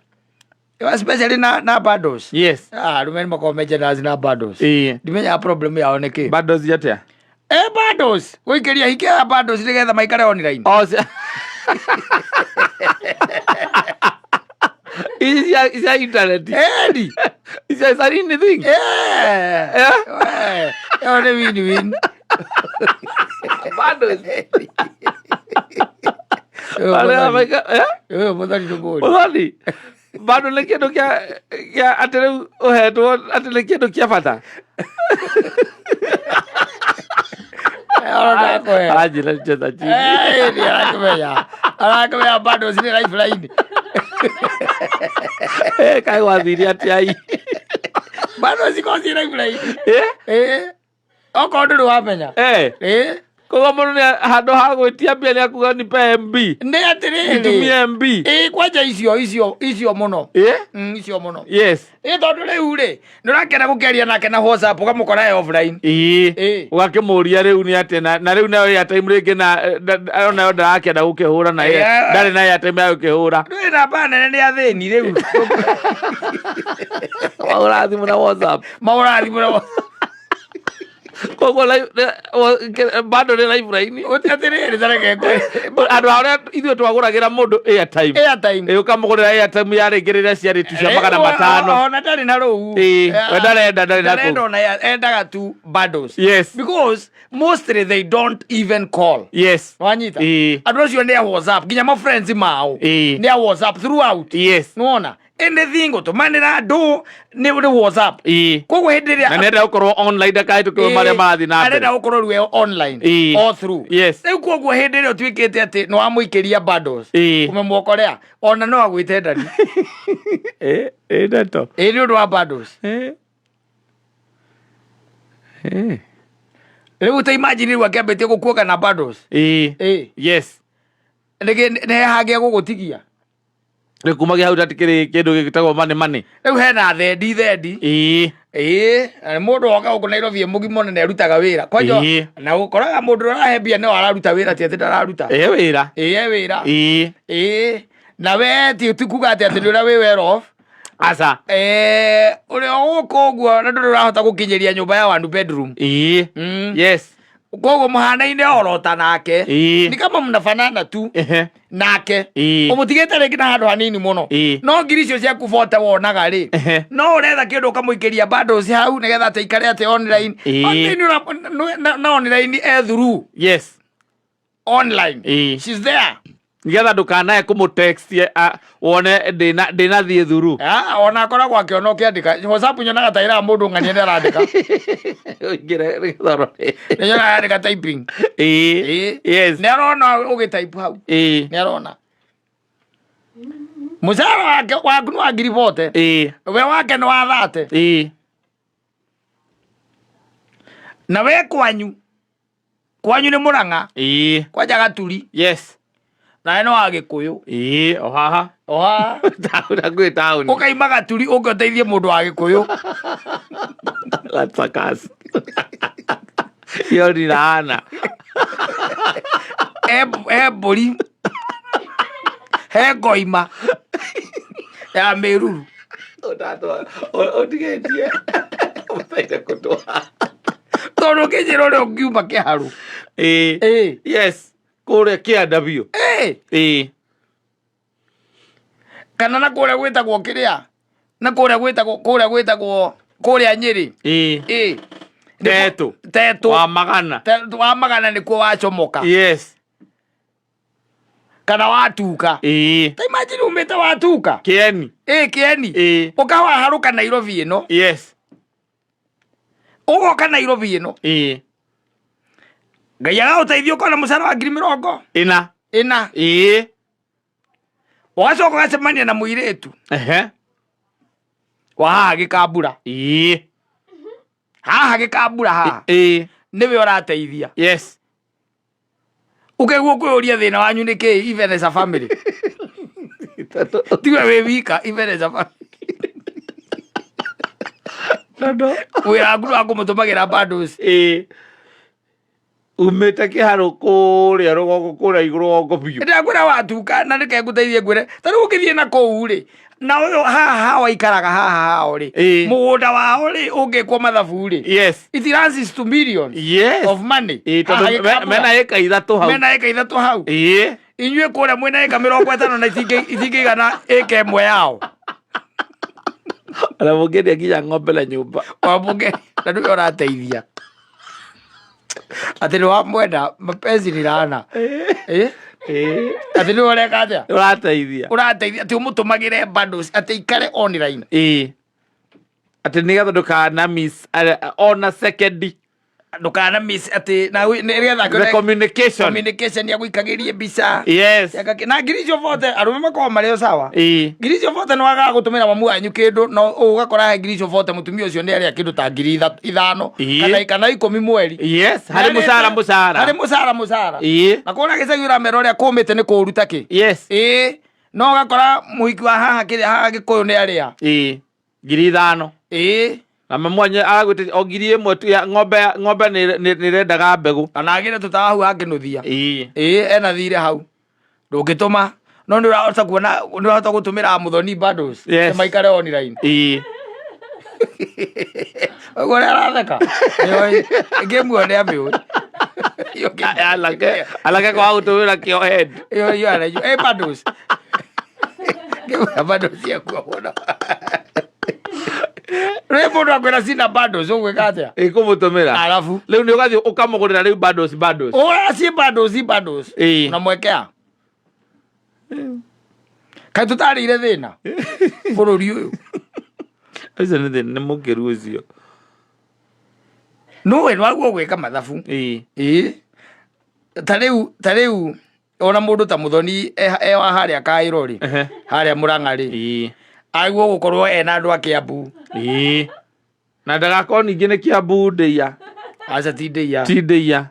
Especially na bundles. Yes. Arũme nĩ makoragwo me generous na bundles. Ĩĩ. Ndimenyaga problem yao nĩ kĩ. Bundles atĩa? Bundles. Gũikĩria hike ya bundles nĩgetha maikare online. Oh, Ici cia internet. Edi. Ici cia anything. Eh. Ĩyo nĩ win win. Bundles. Arĩa maika Ũyũ mũthoni nĩ mũũru. Mũthoni. Bado nĩ kĩndũ kĩa atĩ rĩu ũhetwo atĩ nĩ kĩndũ kĩa bata. Aranjĩra cheza chini. Arakĩmenya. Arakĩmenya bundles nĩ lifeline. Kaĩ wathire atĩa ii? Bundles ikoragwo ciĩ lifeline. Okorwo ndũrĩ wamenya. Koguo mũndũ nĩ handũ ha gwĩtia mbia nĩ akuga nipe MB. Nĩ atĩrĩrĩ. Nitumie MB. Ĩĩ kwanja icio icio icio mũno. Icio mũno. Yes. Ĩĩ tondũ rĩu rĩ, nĩ ũrakĩenda gũkĩaria nake na WhatsApp ũkamũkora e offline. Ĩĩ. Ũgakĩmũria rĩu nĩ atĩa na rĩu nayo airtime rĩngĩ na onayo ndarakĩenda gũkĩhũra na ndarĩ na airtime ya gũkĩhũra. Ndũrĩ namba nene nĩ athĩni rĩu. Mahũra thimũ na WhatsApp. Mahũra thimũ na WhatsApp. Koguo bado nĩ lifeline. Atĩrĩrĩ, tareke ngwĩre. Andũ arĩa ithuĩ twagũragĩra mũndũ airtime. Airtime. Ĩ, ũkamũgũrĩra airtime yarĩ ngĩrĩra ciarĩ tu cia 500. Ona ndarĩ na rũu. Ĩ, we ndarenda, ndarĩ na Ndarenda kũu. ona endaga tu bundles. Yes. Because mostly they don't even call. Yes. Wanyita? Ĩ. Andũ acio nĩ a WhatsApp, nginya ma friends mao. Ĩ. Nĩ a WhatsApp throughout. Yes. Nĩwona? Anything gũtũmanĩra andũ nĩ WhatsApp. Ĩ. Koguo hĩndĩ ĩrĩa Na nĩenda gũkorwo online ndakahĩtũkĩrwo marĩa marathiĩ na mbere. Arenda gũkorwo rĩu e online. Ĩ. All through. Yes. Rĩu koguo hĩndĩ ĩrĩa ũtuĩkĩte atĩ nĩ wamũikĩria bundles. Ĩ. Ũmemwokorea ona no agwĩte ndani. Ĩ, ĩ ndeto. Ĩ nĩ ũndũ wa bundles. Ĩ. Ĩ. Rĩu ta imagine rĩu akĩambĩtie gũkuoka na bundles. Ĩ. Ĩ. Yes. Nĩkĩ nĩ hangĩa gũgũtigia? Rĩu kumagia hau ndatikĩrĩ kĩndũ gĩtagwo money money. Rĩu hena thendi thendi. Ĩ. Ĩĩ, na nĩ mũndũ woka gũkũ Nairobi e mũgima ona nĩarutaga wĩra. Kwanja Ĩĩ. na ũkoraga mũndũ ũrĩa ũrahe mbia no araruta wĩra ti atĩ ndararuta. Ĩ wĩra. Ĩĩ e wĩra. Ĩ. Ĩĩ. Na we ti kuga atĩ atĩ nĩ ũrĩa wĩ well off. Aca. Ũrĩa gũkũ ũguo na ndũrĩ ũrahota gũkinyĩria nyũmba ya one bedroom. Ĩ. Yes. Koguo mũhanaine orota nake. Ĩĩ. Ni kama mnafanana tu Ehe. nake. Ĩĩ. Ũmũtigĩte rĩngĩ na handũ hanini mũno. Ĩĩ. No ngiri icio ciaku bote wonaga rĩ. Ehe. No ũretha kĩndũ ũkamũikĩria bundles hau nĩgetha atĩ aikare atĩ online. Ĩĩ. Online na online e through. Yes. Online. Ĩĩ. She's there. Nĩgetha ndũkanae kũmũtext wone ndĩnathiĩ thuru. Ah, ona akoragwo akĩona ũkĩandĩka. WhatsApp nyonaga ta ĩraga mũndũ ng'ania nĩ arandĩka. Ũingĩre nĩgetha ũrore. Nĩ nyonaga arandĩka typing. Ĩĩ. Ĩĩ. Yes. Nĩ arona ũgĩtype hau. Ĩĩ. Nĩ arona. Mũcara wake waku nĩ wa ngiri bote. Ĩĩ. We wake nĩ wa thate. Ĩĩ. Na we kwanyu. Kwanyu nĩ Mũrang'a. Ĩĩ. Kwanja Gaturi. Yes. Nawe nĩ wa Gĩkũyũ. Ĩĩ, o haha. O haha. Taũni, hakuhĩ taũni. Ũkaima Gaturi ũke ũteithie mũndũ wa Gĩkũyũ. That's a curse. Hiyo ni laana. He mbũri. He ngoima. Ya mĩruru. Ũtigĩtie. Ũbataire kũtwara. Tondũ ũkĩnjĩra ũrĩa ũngiuma kĩharũ. Ĩĩ. Ĩĩ. Yes. Kũrĩa kĩanda biũ. Ĩĩ. Ĩĩ. Kana na kũrĩa gwĩtagwo kĩrĩa? Na kũrĩa gwĩtagwo, kũrĩa gwĩtagwo, kũrĩa Nyĩrĩ. Ĩĩ. Ĩĩ. Tetũ. Tetũ. Wa magana. Tetũ wa magana nĩkuo wacomoka. Yes. Kana watuka. Ĩĩ. Ta imagine umĩte watuka. Kĩeni. Ĩĩ, Kĩeni. Ĩĩ. Ũkawaharũka Nairobi ĩno. Yes. Ũgoka Nairobi ĩno. Ĩĩ. Ngai agagũteithia ũkona mũcara wa ngiri mĩrongo ĩna. Ĩna. Ĩĩ. Ũgacoka ũgacemania na mũirĩtu. Ehe. Wa haha Gĩkambura. Ĩĩ. Haha Gĩkambura haha. Ĩĩ. Nĩwe ũrateithia. Yes. Ũkaigua kwĩyũria thĩna wanyu nĩ kĩĩ even as a family. Tiwe wĩ wika even as a family. Tondũ Wĩra waku nĩ wa kũmũtũmagĩra bundles. Ĩĩ. Umĩte kĩharũ kũrĩa rũgongo kũrĩa igũrũ rũgongo biũ. Ndĩrakwĩra watuka na reke ngũteithie ngwĩre. Ta rĩu ũngĩthiĩ na kũu rĩ, na ũyũ haha hao aikaraga haha hao rĩ, Ĩĩ. mũgũnda wao rĩ ũngĩkwo mathabu rĩ, Yes. it runs to millions Yes. of money. Ĩĩ, Haha tondũ Gĩkambura. mena ĩka ithatũ hau. Mena ĩka ithatũ hau. Ĩĩ. Inyuĩ kũrĩa mwĩna ĩka 50 na itingĩigana ĩka ĩmwe yao. Ona mũngĩendia nginya ng'ombe na nyũmba. Wamũke na nĩwe ũrateithia. Atĩ nĩ wamwenda mapenzi ni laana. Ĩĩ. Ĩĩ. Atĩ nĩwe ũreka atĩa? Ũrateithia. Ũrateithia atĩ ũmũtũmagĩre bundles atĩ aikare online. Ĩĩ. Atĩ nĩgetha ndũkana miss ona second. Ndũkana miss atĩ na nĩgetha The communication. Communication ya gũikagĩrie mbica. Yes. Na ngiri icio bote arũme makoragwo marĩ o sawa. Ĩĩ. Ngiri icio bote nĩ wagaga gũtũmĩra mamu wanyu kĩndũ no ũgakora he ngiri icio bote mũtumia ũcio nĩ arĩa kĩndũ ta ngiri ithano Ĩĩ. kana 10 mweri. Yes, harĩ mũcara mũcara. Harĩ mũcara mũcara. Ĩĩ. Na kũrĩa gĩcagi ũramera ũrĩa kũmĩte nĩ kũũru ta kĩ. Yes. Ĩĩ. No ũgakora mũhiki wa haha kĩrĩa haha Gĩkũyũ nĩ arĩa. Ĩĩ. Ngiri ithano. Ĩĩ. Na mamu wanyu aragwĩtĩria o ngiri ĩmwe tu ya ng'ombe, ng'ombe nĩ nĩrendaga mbegũ. Kana agĩre tũtawa hau angĩnũthia. Ĩĩ. Ĩĩ, ena thirĩ hau. Ndũngĩtũma. No nĩ ũrahota kuona, nĩ ũrahota gũtũmĩra mũthoni bundles. Yes. Maikare online. Ĩĩ. Ũguo ũrĩa aratheka. Nĩoĩ. Ngĩmuona nĩamĩũĩ. Iyo Anake anake kwaga gũtũmĩra kĩo head. Iyo iyo araiyo. Eh bundles. Ngĩmuona bundles ciakua mũno. Rĩu mũndũ akwĩra cina bundles ũgwĩka atĩa? Ĩkũmũtũmĩra. Arabu. Rĩu nĩ ũgathiĩ ũkamũgũrĩra rĩu bundles bundles. Ũra ci bundles bundles. Ĩĩ. Unamwekea. Kaĩ tũtarĩire thĩna bũrũri ũyũ. Ũcio nĩ thĩna nĩ mũkĩru ũcio. Nũĩ nĩwaguo gwĩka mathabu. Ĩĩ. Ĩĩ. Ta rĩu ta rĩu ona mũndũ ta Mũthoni e e wa harĩa Kaĩro rĩ, Ehe. harĩa Mũrang'a rĩ, Ĩĩ. agwo gũkorwo ena andũ a Kĩambu. Ĩĩ. Na ndagakorwo ningĩ nĩ Kĩambu ndĩia. Aca ti ndĩia. Ti ndĩia.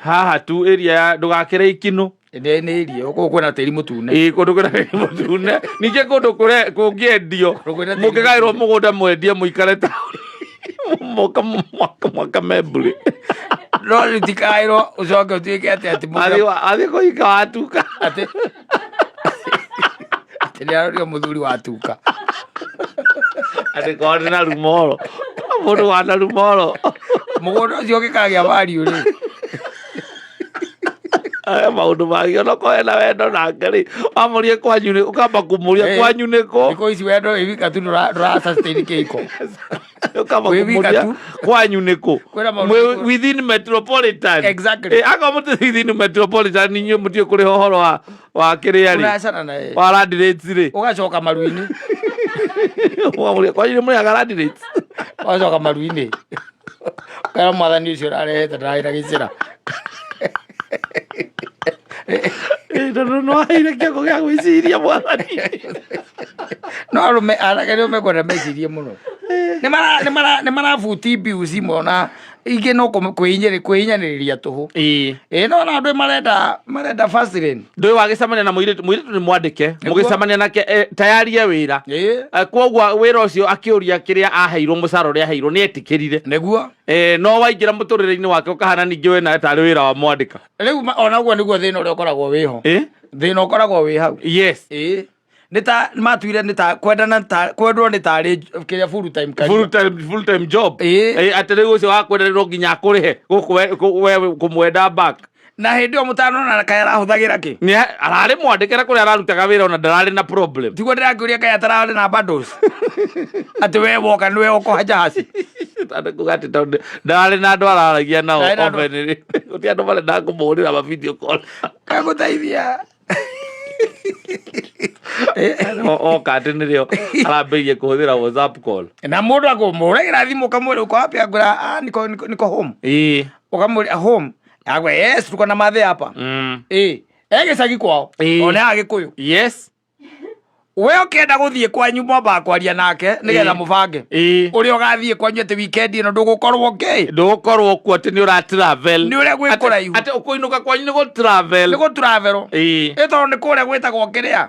Haha tu area ya ndũgakĩre ikinũ. Nĩ nĩ irio kũu kwĩna tĩri mũtune. Ĩĩ kũndũ kwĩna tĩri mũtune. Ningĩ kũndũ kũre kũngĩendio. Kũndũ kwĩna tĩri Mũngĩgaĩrwo mũgũnda mwendie mũikare taũni. Moka mwaka mwaka membũrĩ. No rĩu ti Kaĩro ũcoke ũtuĩke atĩ atĩ mũndũ Athiĩ athiĩ kũhika watuka. atĩ atĩ nĩ arorio mũthuri wa tuka. Atĩ korwo ndĩ na rumoro. Mũndũ wana rumoro. Mũgũnda ũcio ũngĩkagĩa value rĩ. Aya maũndũ mangĩ onokorwo ena wendo nake rĩ wamũrie kwanyu nĩ ũkamba kũmũria Eh, kwanyu nĩ kũ Thikũ ici wendo wĩ wika tu ndũra ndũra sustain kĩhiko. ũkamba Wĩ wika kũmũria tu. kwanyu nĩ kũ Kwĩna maũndũ Mwĩ maingĩ. within metropolitan Exactly. Eh, akorwo mũtĩ within metropolitan inyuĩ mũtiũĩ kũrĩha ũhoro wa wa kĩrĩa rĩ Ũracana na ye. wa land rates rĩ Ũgacoka maru-inĩ. Ũkamũria, kwanyu nĩ mũrĩhaga land rates Ũgacoka maru-inĩ. Ũkera mwathani ũcio ũrarehete ndarĩ na gĩcĩra. Eh, tondũ no aheire kĩongo gĩa gwĩciria mwathani No arũme anake nĩo mekwenda mecirie mũno. Nĩ mara nĩ mara nĩ marabuti mbiu cimwe ona ingĩ no kwĩhinyanĩrĩria tũhũ. Ĩĩ. Ĩĩ no ona andũ marenda marenda fast lane. Ndũĩ wagĩcemania na mũirĩtu mũirĩtu nĩ mwandĩke Nĩguo. mũgĩcemania nake eh, tayarie wĩra. Ĩĩ. Eh, koguo wĩra ũcio akĩũria kĩrĩa aheirwo mũcara ũrĩa aheirwo nĩ etĩkĩrire. Nĩguo. Eh, no waingĩra mũtũrĩre-inĩ wake ũkahana ningĩ we nawe tarĩ wĩra wa mwandĩka. Rĩu ona ũguo nĩguo thĩna ũrĩa ũkoragwo wĩho. Eh? Thĩna ũkoragwo wĩ hau. Yes. Ĩĩ. Nĩ ta matuire nĩ ta kwendana ta kwendwo nĩ tarĩ kĩrĩa full time career. Full time job. Ĩĩ. Eh, atĩ rĩu ũcio wakwenda no nginya akũrĩhe gũkũ kũmwenda back. Na hĩndĩ ĩyo mũtanona kaĩ arahũthagĩra kĩ? Nĩ ararĩ mwandĩke na kũrĩa ararutaga wĩra ona ndararĩ na problem. Tiguo ndĩrakĩũria kaĩ atararĩ na bundles. Atĩ we woka nĩwe ũkoha jahaci. Tondũ kuga atĩ tondũ ndararĩ na andũ araragia nao Ndararĩ na andũ- openly. Gũtirĩ andũ marendaga kũmũhũrĩra ma video call. Kagũteithia. Oka atĩ nĩrĩo arambĩrĩirie kũhũthĩra WhatsApp call. Na mũndũ akũmũragĩra thimũ ũkamwĩra uko wapi akwĩra ah, niko, niko, niko home. Ĩĩ. Ũkamwĩra home. Akwĩra yes tuko na mathe hapa. Ĩĩ. E gĩcagi kwao. Ĩĩ. Ona Agĩkũyũ. Yes. We ũkĩenda gũthiĩ kwanyu mwambaga kwaria nake nĩgetha Ĩĩ. mũbange. Ĩĩ. Ũrĩa ũgathiĩ kwanyu atĩ weekend ĩno ndũgũkorwo kĩ. Ndũgũkorwo kuo atĩ nĩ ũra travel. Nĩ ũrĩa gwĩ Atĩ- kũraihu. Atĩ ũkũinũka kwanyu nĩ gũ travel. Nĩ gũ travel. Ĩĩ. Ĩ tondũ nĩ kũrĩa gwĩtagwo kĩrĩa.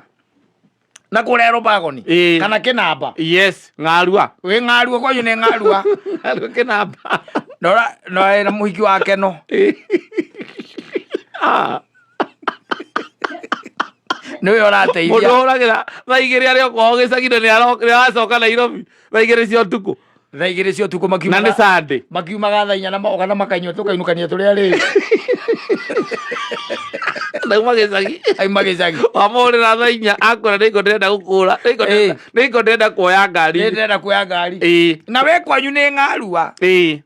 Na kũrĩa Rũbagoni. Ĩĩ. Kana Kĩnamba. Yes, ng'arua. Wĩ ng'arua kwanyu nĩ ng'arua. Ng'arua kĩnamba. Nora no ena mũhiki wake no. Ĩĩ. Ah. Nĩwe Mũndũ ũrateithia. ũhũragĩra thaa igĩrĩ arĩ o kwao gĩcagi-inĩ nĩ aracoka Nairobi thaa igĩrĩ cia ũtukũ. Thaa igĩrĩ cia ũtukũ Na nĩ makiumaga Sunday. makiumaga thaa inya na moka na makanyua tũkainũkania tũrĩ arĩu. Ndauma gĩcagi. Auma gĩcagi. Wamũhũrĩra thaa inya akwĩra nĩngo ndĩrenda gũkũra. Nĩngo Ĩĩ. nĩngo ndĩrenda kuoya ngari. Nĩ ndĩrenda kuoya ngari. Ĩĩ. Na we kwanyu nĩ ng'arua. Ĩĩ.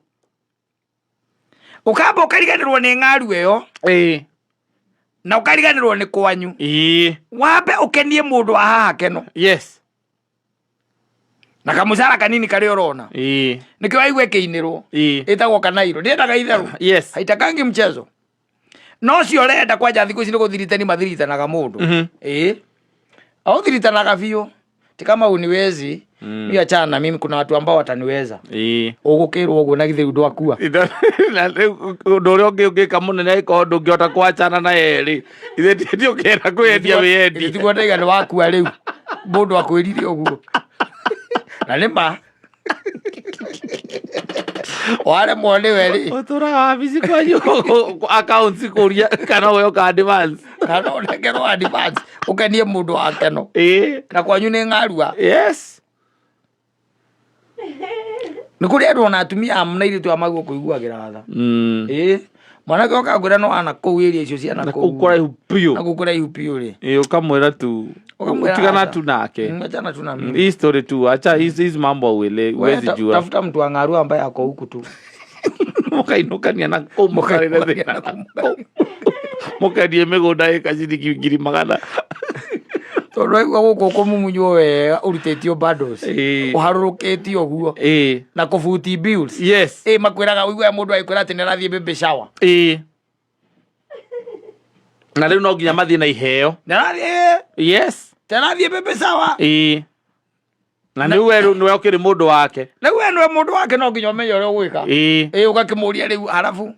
Ũkamba ũkariganĩrwo nĩ ng'arua ĩyo Ĩĩ. na ũkariganĩrwo nĩ kwanyu. Ĩĩ. Wambe ũkenie mũndũ wa haha keno. Yes. Na kamũcara kanini karĩa ũrona. Ĩĩ. Nĩkĩo waigua ĩkĩinĩrwo. Ĩĩ. Ĩtagwo kanairo. Ndĩendaga itherũ. Yes. Haitakangi mchezo. No cio ũrenda kwanja thikũ ici nĩ gũthiritani mathiritanaga mũndũ. Ĩĩ. Aũthiritanaga biũ. Ti kama uniwezi. Mi achana na mimi kuna watu ambao wataniweza. Ĩĩ. Ũgũkĩrwo ũguo na githĩ rĩu ndwakua. Na rĩu ũndũ ũrĩa ũngĩ ũngĩka mũnene angĩkorwo ndũngĩhota kwachana na yerĩ ithe ti ũkĩenda kwĩyendia wĩyendie Tiguo ndaiga nĩ wakua rĩu. Mũndũ akwĩrire ũguo. Na nĩ ma. Waremwo nĩwe rĩ. Ũtũraga wabici kwanyu accounts kũria kana ũheo ka advance. Kana ũnengerwo advance ũkenie mũndũ wa keno. Ĩĩ. Na kwanyu nĩ ng'arua. Yes. Nĩ kũrĩ andũ ona atumia a na airĩtu a maguo kũiguagĩra tha. Ĩĩ, mwanake oka ngwĩra no ana kũu area icio cia Na na kũu kũu kũraihu biũ. Na kũu kũraihu biũ rĩ, Ĩĩ, ũkamwĩra tu Ũkamwĩra tigana acha. tu nake. Achana tu na mimi. Hii story tu acha hizi hizi mambo uele Wewe huwezi jua. tafuta mtu wa ng'aru ambaye ako huku tu. Mũkainũkania na kũu mũkarĩre Mũkainũkania thĩna na na kũu. kũu. Mũkendie mĩgũnda ĩka ciringi 100,000. Tondũ waigua gũkũ kũmumunywo wega ũrutĩtio bundles, Ĩĩ. ũharũrũkĩtio ũguo Ĩĩ. na kũbuti bills. Yes. Ĩĩ, makwĩraga ũiguaga mũndũ agĩkwĩra atĩ nĩ arathiĩ baby shower. Ĩĩ. Na rĩu no nginya mathiĩ na iheo. Nĩ arathiĩ Yes. nĩ arathiĩ baby shower. Ĩĩ. Na nĩ we rĩu nĩwe ũkĩrĩ mũndũ wake. Rĩu we nĩwe mũndũ wake, no nginya ũmenye ũrĩa ũgwĩka. Ĩĩ. Ĩĩ, ũgakĩmũria rĩu halafu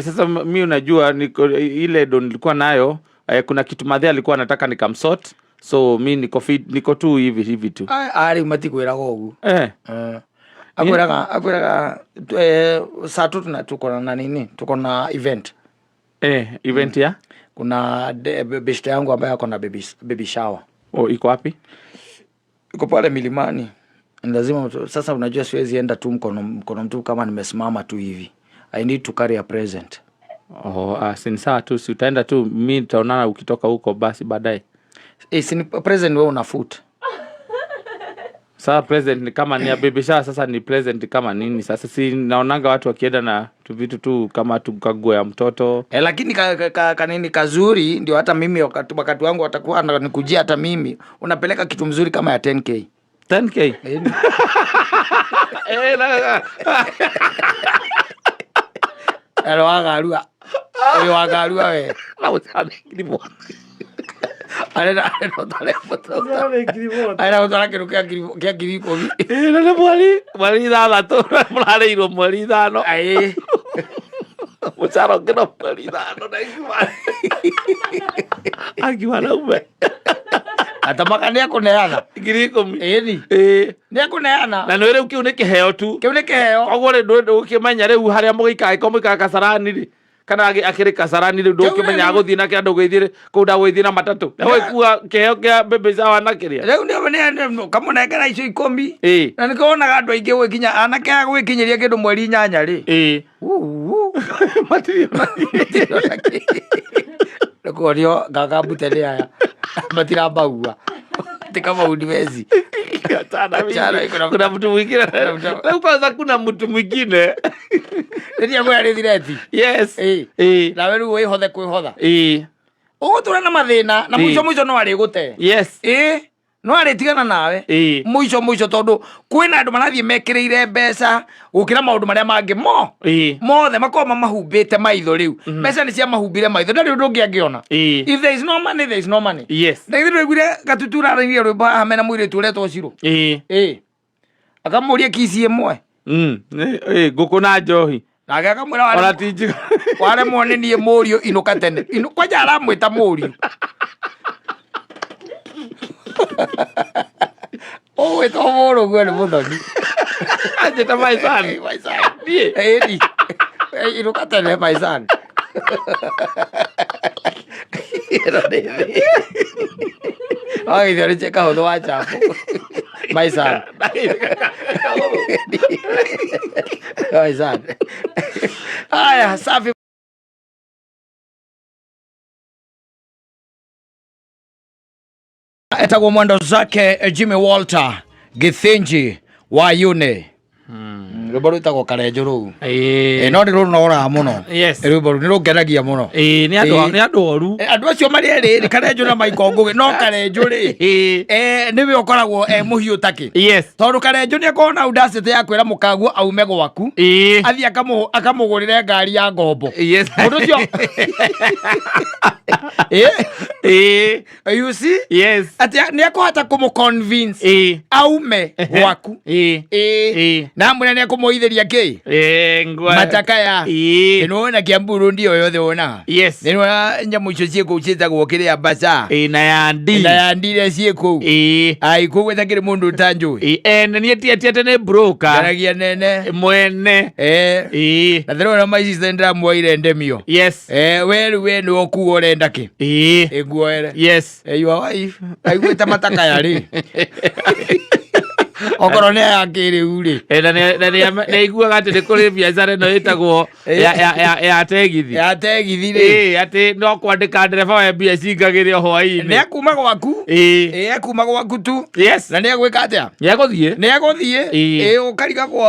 Sasa mi unajua niko, ile ndo nilikuwa nayo kuna kitu madhe alikuwa anataka nikamsort, so mi niko fit, niko tu hivi hivi tu. Rĩu matikwĩraga ũguo. Akwĩraga saa tu tuna tuko na nini, tuko na event. Event ya Kuna beshte yangu ambaye ako na baby shower. Oh, iko wapi? Iko pale milimani. Ni lazima sasa unajua siwezi enda tu mkono mtupu kama nimesimama tu hivi. I need to carry a present. Oh, si ni sawa tu, si utaenda tu, mi nitaonana ukitoka huko basi baadaye. Si ni present wewe una foot. Sasa present ni kama ni ya baby shower, sasa ni present kama nini? Sasa si naonanga watu wakienda na tu vitu tu kama tukaguo ya mtoto. Lakini kanini kazuri ndio hata mimi wakati wangu watakuwa wananikujia, hata mimi unapeleka kitu mzuri kama ya 10K. 10K? Na Ero wagarua. Ũyũ wagarua we. Na ũtare ngiri mũgwanja. Arenda ũtware mũtũ. Arenda gũtwara kĩndũ kĩa 10,000. Na nĩ mweri 6 mũrarĩirwo mweri 5. Aĩ. Mũcara ũngĩ no mweri 5 na ikiwa. Akiwa naume. Atamaka nĩ ekũneana. 10,000. Ĩni. Ĩĩ. Nĩ ekũneana. Na nĩ rĩu kĩu nĩ kĩheo tu. Kĩu nĩ kĩheo. Koguo rĩ ndũgũkĩmenya rĩu harĩa mũgĩikara, angĩkorwo mũikara Kasarani rĩ, kana akĩrĩ Kasarani rĩu ndũgũkĩmenya agũthiĩ na kĩrĩa, ndũgũgĩthiĩ kũu, ndagũgĩthiĩ na matatũ. Ndagũgĩkua kĩheo kĩa baby shower na kĩrĩa. Rĩu nĩ kamũnengera icio 10. Ĩĩ. Na nĩkĩo wonaga andũ aingĩ gwĩkinya anake aya gwĩkinyĩria kĩndũ mweri 8 rĩ. Ĩĩ. Matirĩ ona Nĩkuonio nganga mbute nĩ aya matirambagua ti kama uniwezi. Achana mimi. Achana, Kuna mtu mwingine. Kuna mtu- Leo kwanza kuna mtu mwingine. Rĩrĩa ngwĩra nĩ thireti. Yes. Ĩĩ. Ĩĩ. Nawe rĩu wĩhothe kwĩhotha. Ĩĩ. Ũgũtũra na mathĩna na mũico Ĩĩ. mũico no arĩgũte. Yes. Ĩĩ, no arĩtigana nawe. Ĩĩ. Mũico mũico tondũ kwĩna andũ marathiĩ mekĩrĩire mbeca gũkĩra maũndũ marĩa mangĩ mo. Ĩĩ. Mothe makorwo mamahumbĩte maitho rĩu. Mbeca nĩ ciamahumbire maitho, ndarĩ ũndũ ũngĩ angĩona. Ĩĩ. If there is no money, there is no money. Yes. Na ithuĩ twaiguire Gatutura arairie rwĩmbo haha mena mũirĩtu ũretwo Cirũ. Ĩĩ. Ĩĩ. Akamũria kici ĩmwe. Ĩĩ, ngũkũ na njohi. Nake akamwĩra Ona ti njiga. waremwo nĩ niĩ mũriũ inũka tene. Kwanja aramwĩta mũriũ. Ũgwĩtwo mũrũguo nĩ mũthoni. Anjĩta my son. My son. Niĩ. Ĩni. Inũka tene my son. Ĩno nĩ thĩ. Wagĩithio nĩ kahũthũ wa chapo. My son. My son. Haya, safi. Etagwo mwendo zake Jimmy Walter Githinji wa Yune. Rwĩmbo rwĩtagwo Karenjũ rũu. Ĩĩ. No nĩ rũnoraga mũno. Yes. Rwĩmbo rũu nĩ rũngenagia mũno. Ĩĩ, nĩ andũ nĩ andũ oru. Andũ acio marĩ erĩ rĩ, Karenjũ na Michael Ngũgĩ, no Karenjũ rĩ, Ĩĩ. Nĩwe ũkoragwo e mũhiũ takĩ. Yes. Tondũ Karenjũ nĩ akoragwo na audacity ya kwĩra mũkaguo aume gwaku. Ĩĩ. Athiĩ akamũgũrĩre ngari ya ngombo. Yes. Mũndũ ũcio. Ĩĩ. You see? Yes. Atĩ nĩ akũhota kũmũ-convince Ĩĩ. aume gwaku. Ĩĩ. Ĩĩ. Ĩĩ. Na amwĩra nĩ ekũmũithĩria kĩ? Ĩĩ, ngwa. Matakaya. Ĩĩ. Nĩwona Kiambu Road ĩyo yothe wonaga. Yes. Nĩwona nyamũ icio ciĩ kũu ciĩtagwo kĩrĩa mbaca. Ĩĩ, na ya ndi. Na ya ndi iria ciĩ kũu. Ĩĩ. Ai kũu gũtakĩrĩ mũndũ ũtanjũĩ. Ĩĩ, ene niĩ tietiete nĩ broker. Njaragia nene. Mwene. Ĩĩ. Na ndĩrona my sister ndĩramuoire ndemio. Yes. We rĩu we nĩwe ũkuga ũrenda kĩ? Ĩĩ. Ĩnguoere. Yes. Your wife aiguĩte matakaya rĩ. Okorwo nĩ aya kĩrĩu rĩ. Eh, na nĩ aiguaga atĩ nĩ kũrĩ biacara ĩno ĩtagwo ya tegithi. Ya tegithi rĩ. Ĩĩ, atĩ no kwandĩka ndereba we mbia cingagĩre o hwaĩ-inĩ. Nĩ ekuma gwaku. Ĩĩ. Ĩĩ, ekuma gwaku tu. Yes. Na nĩ egwĩka atĩa? Nĩ egũthiĩ. Nĩ egũthiĩ. Ĩĩ. Ĩĩ, ũkarigagwo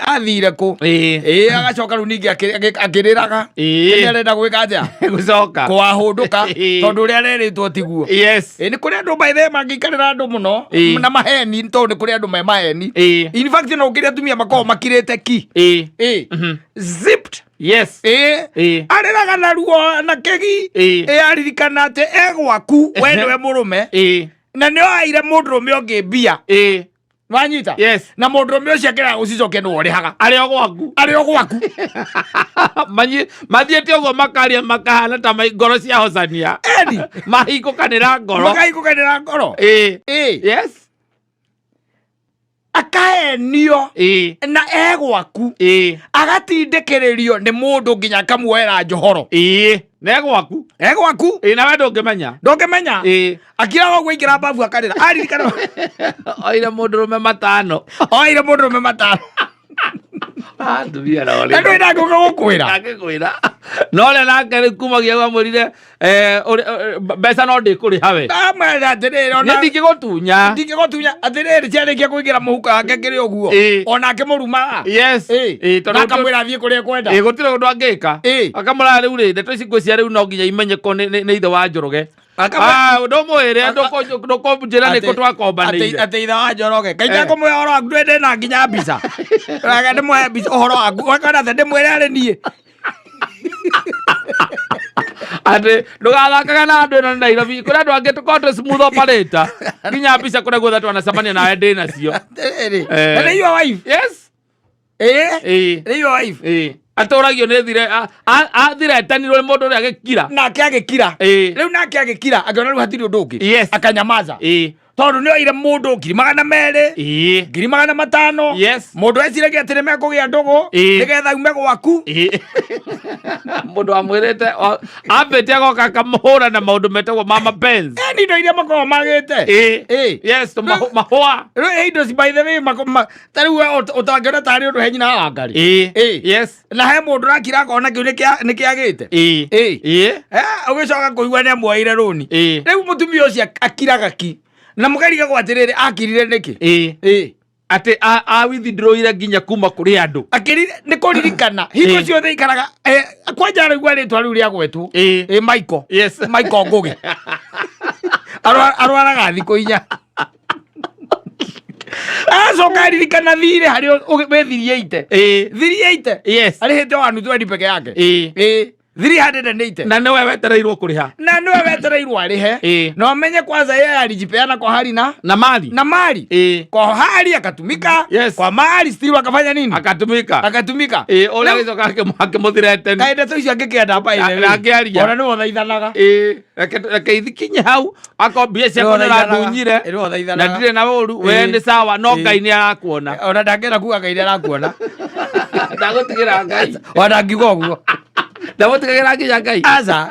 athire kũ. Ĩĩ. Ĩĩ, agacoka rĩu ningĩ akĩrĩraga. Ĩĩ. Nĩ arenda gwĩka atĩa? Gũcoka. Kwahũndũka. Ĩĩ. Tondũ ũrĩa arerĩtwo tiguo. Yes. Ĩĩ, nĩ kũrĩ andũ by the way mangĩikarĩra andũ mũno Ĩĩ. na maheni tondũ nĩ kũrĩ andũ me maheni. Ĩĩ. In fact no ũkĩrĩ atumia makoragwo makirĩte ki. Ĩĩ. Ĩĩ. Zipped. Yes. Ĩĩ. Ĩĩ. Arĩraga na ruo na kĩgi. Ĩĩ. Ĩĩ, aririkana atĩ e gwaku we nĩwe mũrũme Ĩĩ. na nĩ oaire mũndũrũme ũngĩ mbia. Ĩĩ. Wanyita? Yes. Na mũndũrũme ũcio akĩrega gũcicokia nĩwe ũrĩhaga. Arĩ o gwaku. Arĩ o gwaku. Mathiĩte ũguo makaria makahana ta ngoro ciahocania. Eni. Mahingũkanĩra ngoro. Makahingũkanĩra ngoro. Ĩĩ. Ĩĩ. Yes. Akahenio Ĩĩ. na e gwaku. Ĩĩ. Agatindĩkĩrĩrio nĩ mũndũ nginya akamuoera njohoro. Ĩĩ. Na e gwaku. E gwaku. Ĩĩ, nawe ndũngĩmenya. Ndũngĩmenya. Ĩĩ. Akiraga ũguo aingĩra mbabu akarĩra. Aririkana. Oire mũndũrũme matano. Oire mũndũrũme matano. Ah, atumia na Na ndũĩ ndangĩũka gũkwĩra. Ndangĩkwĩra. No ũrĩa nake rĩu kumagia amwĩrire mbeca no ndĩkũrĩha we. Ndamwĩra atĩrĩrĩ ona Niĩ ndingĩgũtunya. ndingĩgũtunya atĩrĩrĩ ciarĩkia kũingĩra mũhuko wake kĩrĩ ũguo. Ĩĩ. Onake mũrumaga. Yes. Ĩĩ. Ĩĩ, tondũ Na akamwĩra athiĩ kũrĩa ekwenda. Ĩĩ, gũtirĩ ũndũ angĩka. Ĩĩ. Akamwĩra rĩu rĩ, ndeto ici ngwĩciria rĩu no nginya imenyeko nĩ ithe wa Njoroge. Akamwĩra- Ah, ndũmwĩre ndũkũnjĩra nĩkũ twakombanĩire. Atĩ ithe wa Njoroge. Kaĩ ndakũmwĩra ũhoro waku ndũĩ ndĩna nginya mbica. Reke ndĩmũhe mbica ũhoro waku. Ũkona atĩ ndĩmwĩre arĩ niĩ. Atĩ ndũgathakaga na andũ ĩno nĩ Nairobi. Kũrĩ andũ angĩ tũkoragwo twĩ smooth operator. Nginya mbica kũrĩa guothe twanacemania nawe ndĩ nacio. Atĩrĩrĩ. Eh. Na nĩ your wife. Yes. Ĩĩ. Ĩĩ. Nĩ your wife. Ĩĩ. Atũragio nĩ thire athiretanirwo nĩ mũndũ ũrĩa agĩkira. Nake agĩkira. Ĩĩ. Rĩu nake agĩkira akĩona rĩu hatirĩ ũndũ ũngĩ. Yes. Akanyamaza. Ĩĩ. Tondũ nĩ oire mũndũ 200,000. Ĩĩ. 500,000. Yes. Mũndũ eciragia atĩ nĩ mekũgĩa ndũgũ. Ĩĩ. Nĩgetha ume gwaku. Ĩĩ. Mũndũ amwĩrĩte ambĩte agoka akamũhũra na maũndũ metagwo ma mapenzi. Ĩni indo iria makoragwo magĩte. Ĩĩ. Ĩĩ. Yes, mahũa. Rĩu indo ci by the way ta rĩu we ũtangĩona tarĩ ũndũ he nyina wa Wangari. Ĩĩ. Ĩĩ. Yes. Na he mũndũ ũrakira akona kĩu nĩ kĩagĩte. Ĩĩ. Ĩĩ. Ĩĩ. Ũgĩcoka kũigua nĩ amuoeire rũni. Ĩĩ. Rĩu mũtumia ũcio akiraga ki. Na mũkarigagwo atĩrĩrĩ akirire nĩkĩ? Ĩĩ. Ĩĩ. Atĩ a withdrawire nginya kuma kũrĩ andũ. Akirire nĩ kũririkana. Hingo Ĩĩ. ciothe ikaraga kwanja araigua rĩtwa rĩu rĩagwetwo. Ĩĩ. Ĩĩ Michael. Yes. Michael Ngũgĩ. Arwaraga thikũ 4. Acoka aririkana thirĩ harĩa wĩ 380. Ĩĩ. 380. Yes. Arĩhĩte 120 peke yake. Ĩĩ. Ĩĩ. 380. Na nĩwe wetereirwo kũrĩha. Na nĩwe wetereirwo arĩhe. Ĩĩ. Na ũmenye kwanza yeye alijipeana kwa hali na Na mali. na mali. Ĩĩ. Kwa hali akatumika. Yes. Kwa mali still akafanya nini? Akatumika. Akatumika. Ĩĩ, ũrĩa agĩcoka akĩmũthirete. Kaĩ ndeto icio angĩkĩenda by the way. Na akĩaria. Ona nĩwe ũthaithanaga. Ĩĩ, reke ithikinye hau akorwo mbia ciakwa Nĩwe ũthaithanaga. nĩũrandunyire Nĩwe ũthaithanaga. na ndirĩ na ũru we Ĩĩ. nĩ sawa no Ĩĩ. Ngai nĩ arakuona. Ona ndangĩenda kuga Ngai nĩ arakuona. Ndagũtigĩra Ngai. Ona ndangiuga ũguo. Ndamũtigagĩra nginya Ngai. Aca.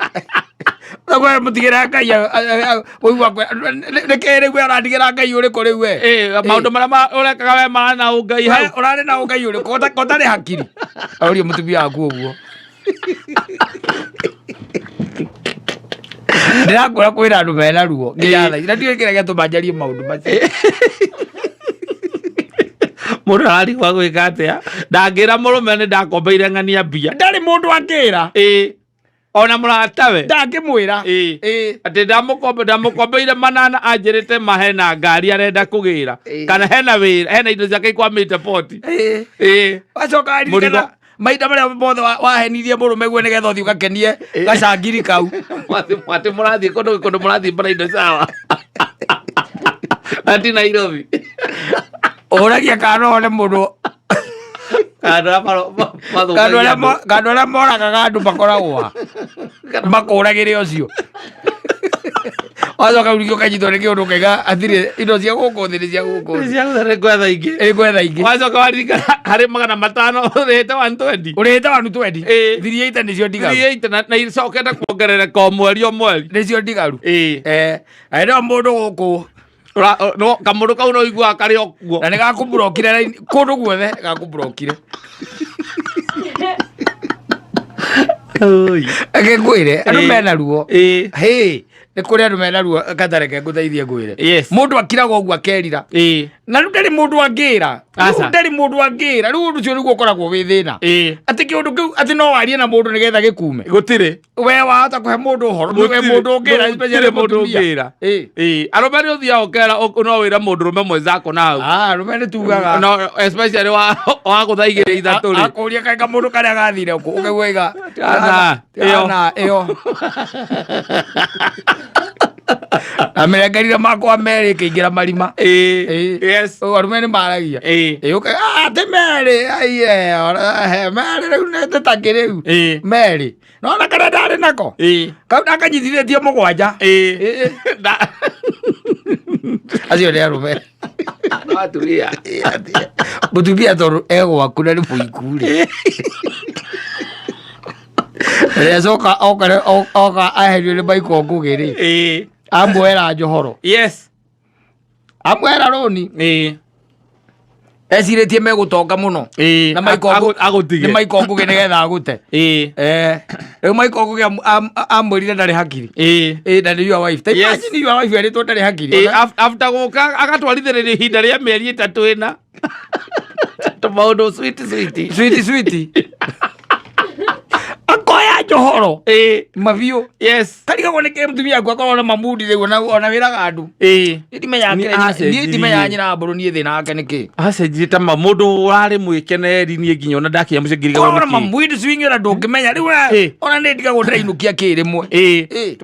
Ũguo mũtigĩra Ngai ũigua nĩkĩ rĩu we ũrandigĩra Ngai ũrĩkũ rĩu we? Ĩĩ, maũndũ marĩa ũrekaga we marĩ na ũngai hau. We ũrarĩ na ũngai ũrĩkũ ũtarĩ hakiri? Ũrie mũtumia waku ũguo. Ndĩrakwĩra kwĩna andũ mena ruo nginya thaa ici. Na ndiũĩ kĩrĩa gĩatũma njarie maũndũ macio. Mũndũ ararigwo gwĩka atĩa? Ndangĩra mũrũme nĩ ndakombeire ng'ania mbia. Ndarĩ mũndũ angĩra. Ĩĩ. Ona mũratawe. Ndangĩmwĩra. Ĩĩ. Ĩĩ. Atĩ ndamũkombeire manana anjĩrĩte ma hena ngari arenda kũgĩra. Ĩĩ. Kana hena wĩra, hena indo ciake ikwamĩte poti. Ĩĩ. Ĩĩ. Wacoka aririkana Mũrigo. mahinda marĩa mothe wahenirie mũrũme guo nĩgetha ũthiĩ ũgakenie gacangiri kau. Mwatĩ mũrathiĩ kũndũ kũndũ mũrathiĩ bridal shower. Ati Nairobi. Ũragia kana no one mũndũ Andũ arĩa mathũkagia andũ. Kana arĩa moragaga andũ makoragwo ha? Makũragĩre ũcio. Wacoka ũrigio ũkanyitwo nĩ kĩũndũ ũkaiga hatirĩ indo cia gũkũ thĩ nĩ cia gũkũ thĩ. Cia gũkũ thĩ gwetha ingĩ. Ĩ gwetha ingĩ. Wacoka waririkana harĩ 500 ũrĩhĩte 120. Ũrĩhĩte 120? Ĩ. 380 nĩcio ndigaru. 380 na icokete kuongerereka o mweri o mweri. Nĩcio ndigaru. Ĩ. Ĩno mũndũ gũkũ. No kamũndũ kau no iguaga karĩ o kuo. Na nĩ gakũmburokire raini kũndũ guothe, gakũmburokire. Reke ngwĩre, andũ mena ruo. Hĩ, nĩ kũrĩ andũ mena ruo, katareke ngũteithie ngwĩre. Mũndũ akiraga ũguo akerira. Na rĩu ndarĩ mũndũ angĩra. Aca. Rĩu ndarĩ mũndũ angĩra. Rĩu ũndũ ũcio nĩguo ũkoragwo wĩ thĩna. Atĩ kĩũndũ kĩu atĩ no warie na mũndũ nĩgetha gĩkume. Gũtirĩ. We wahota kũhe mũndũ ũhoro, we Gũtirĩ. mũndũ ũngĩra, especially Gũtirĩ mũndũ mũtumia. ũngĩra. Arũme nĩ ũthiaga ũkera no wĩre mũndũrũme mwenzako na hau. Ah, arũme nĩ tugaga. No especially wa gũtha igĩrĩ ithatũ rĩ. Akũria kaĩ kamũndũ karĩa gathire kũ, ũkaigua iga. Ana, ĩyo. Ana, ĩyo. Amĩrengerire makwa merĩ ĩkĩingĩra marima. Yes. Arũme nĩ maragia. Atĩ merĩ, aiye, merĩ rĩu nĩ tũtakĩ rĩu. Merĩ. Nona karĩa ndarĩ nako. Kau ndakanyitithĩtie mũgwanja. Acio nĩ arũme. No atumia. Mũtumia tondũ e gwaku na nĩ mũiku rĩ. Rĩrĩa acoka oka aherio nĩ Michael Ngũgĩ rĩ. Amuoera njohoro. Yes. Amuoera rũni. Ecirĩtie megũtonga mũno. Na Michael Agũtige. Nĩ Michael Ngũgĩ nĩgetha agũte. Rĩu Michael Ngũgĩ amwĩrire ndarĩ hakiri. Na nĩ your wife. Ta Yes. imagine your wife erĩtwo ndarĩ hakiri. After gũka agatwarithĩrĩria ihinda rĩa mĩeri ĩtatũ ĩna. Tũmaũndũ sweet sweet. Sweet sweet. Akoya njohoro. Mabiũ. Yes. Karigagwo nĩ kĩ mũtumia waku akorwo na mamudi rĩu ona wĩraga andũ. Niĩ ndimenyaga Nĩ kĩrĩa acenjirie. niĩ ndimenyaga nyina wa mbũrũ niĩ thĩna wake nĩ kĩ. Acenjirie ta ma mũndũ ũrarĩ mwĩkeneri niĩ nginya ona ndakinya mũciĩ ngirigagwo Korwo na nĩ kĩ. mamudi swing ona ndũngĩmenya rĩu ona nĩ ndigagwo ndĩrainũkia kĩ rĩmwe.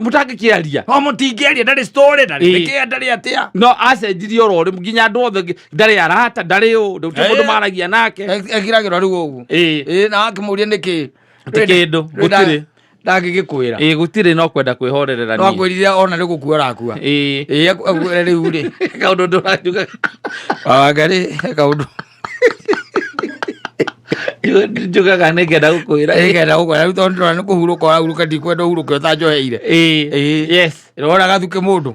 Mũtangĩkĩaria. No mũtingĩaria ndarĩ story ndarĩ nĩkĩ ndarĩ atĩa. No acenjirie oro rĩmwe nginya andũ othe ndarĩ arata ndarĩ ũ ndũtirĩ mũndũ maragia nake. Ekiragĩrwo rĩu ũguo. Na akĩmũria nĩkĩ. Ti kĩndũ, gũtirĩ. Ndangĩgĩkwĩra. Gũtirĩ no kwenda kwĩhorerera No niĩ. akwĩrire ona nĩ gũkua ũrakua. Akwĩre rĩu rĩ. Kaũndũ ndũranjuga. Wangari kaũndũ. Njugaga nĩ ngenda gũkwĩra. Ngenda gũkwĩra rĩu tondũ ndĩrona nĩ kũhurũka ũrahurũka ndikwenda ũhurũke ũtanjoheire. Yes. Ũrona gathuke mũndũ.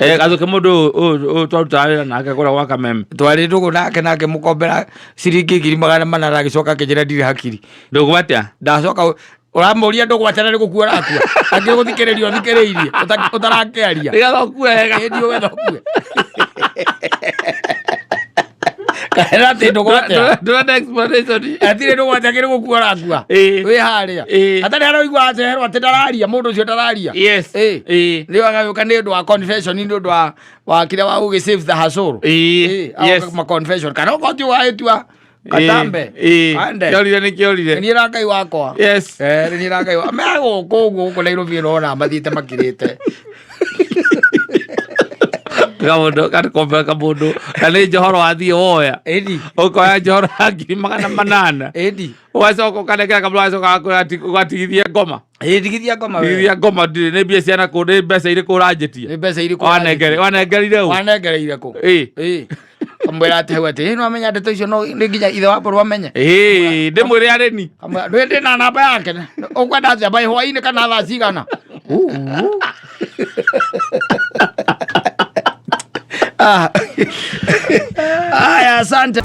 Gathuke mũndũ ũyũ twarutaga wĩra nake kũrĩa gwa Kameme. Twarĩ ndũgũ nake nake mũkombera ciringi 400,000 agĩcoka akĩnjĩra ndirĩ hakiri. Ndũgũ atĩa? Ndacoka ũramũria ndũgũ atĩa na nĩ gũkua ũrakua. Angĩ gũthikĩrĩria ũthikĩrĩirie ũtarakĩaria. Nĩgetha ũkue wega. Ĩĩ nĩgetha ũkue. Kana atĩ ndũgũ atĩa? Ndũrenda explanation. Atirĩ ndũgũ atĩa kĩrĩ gũkua ũrakua. Wĩ harĩa. Hatarĩ haroigua aceherwo atĩ ndararia mũndũ ũcio ndararia. Yes. Rĩu agagĩũka nĩ ũndũ wa confession nĩ ũndũ wa kĩrĩa wa gũgĩ save the her soul. Yes. Ma confession kana okorwo ti ũgagĩtua katambe. Ande. Kĩorire nĩ kĩorire. Niĩ na Ngai wakwa. Yes. Niĩ na Ngai wakwa. Me gũkũ ũguo gũkũ Nairobi ũrona mathiĩte makirĩte. Kamũndũ gakombe kamũndũ na nĩ njohoro wathiĩ woya. Ĩni. Ũkoya njohoro ya 800,000. Ĩni. Ũgacoka ũkanengera kamũndũ ũgacoka gakwĩra ũgatigithie ngoma. Ĩĩ tigithia ngoma we. Tigithia ngoma ndirĩ nĩ mbia ciana kũ nĩ mbeca irĩkũ ũranjĩtia. Nĩ mbeca irĩkũ Wanengerire ũ? Wanengereire kũ? Kamwĩra atĩ hau atĩ ĩ no amenya ndeto icio no nĩ nginya ithe wa mbũrũ amenye. Ndĩmwĩre arĩni. Kamwĩra ndwĩ ndĩ na namba yake. Ũkwenda atĩa by hwaĩ-inĩ kana thaa cigana? Aya, asante.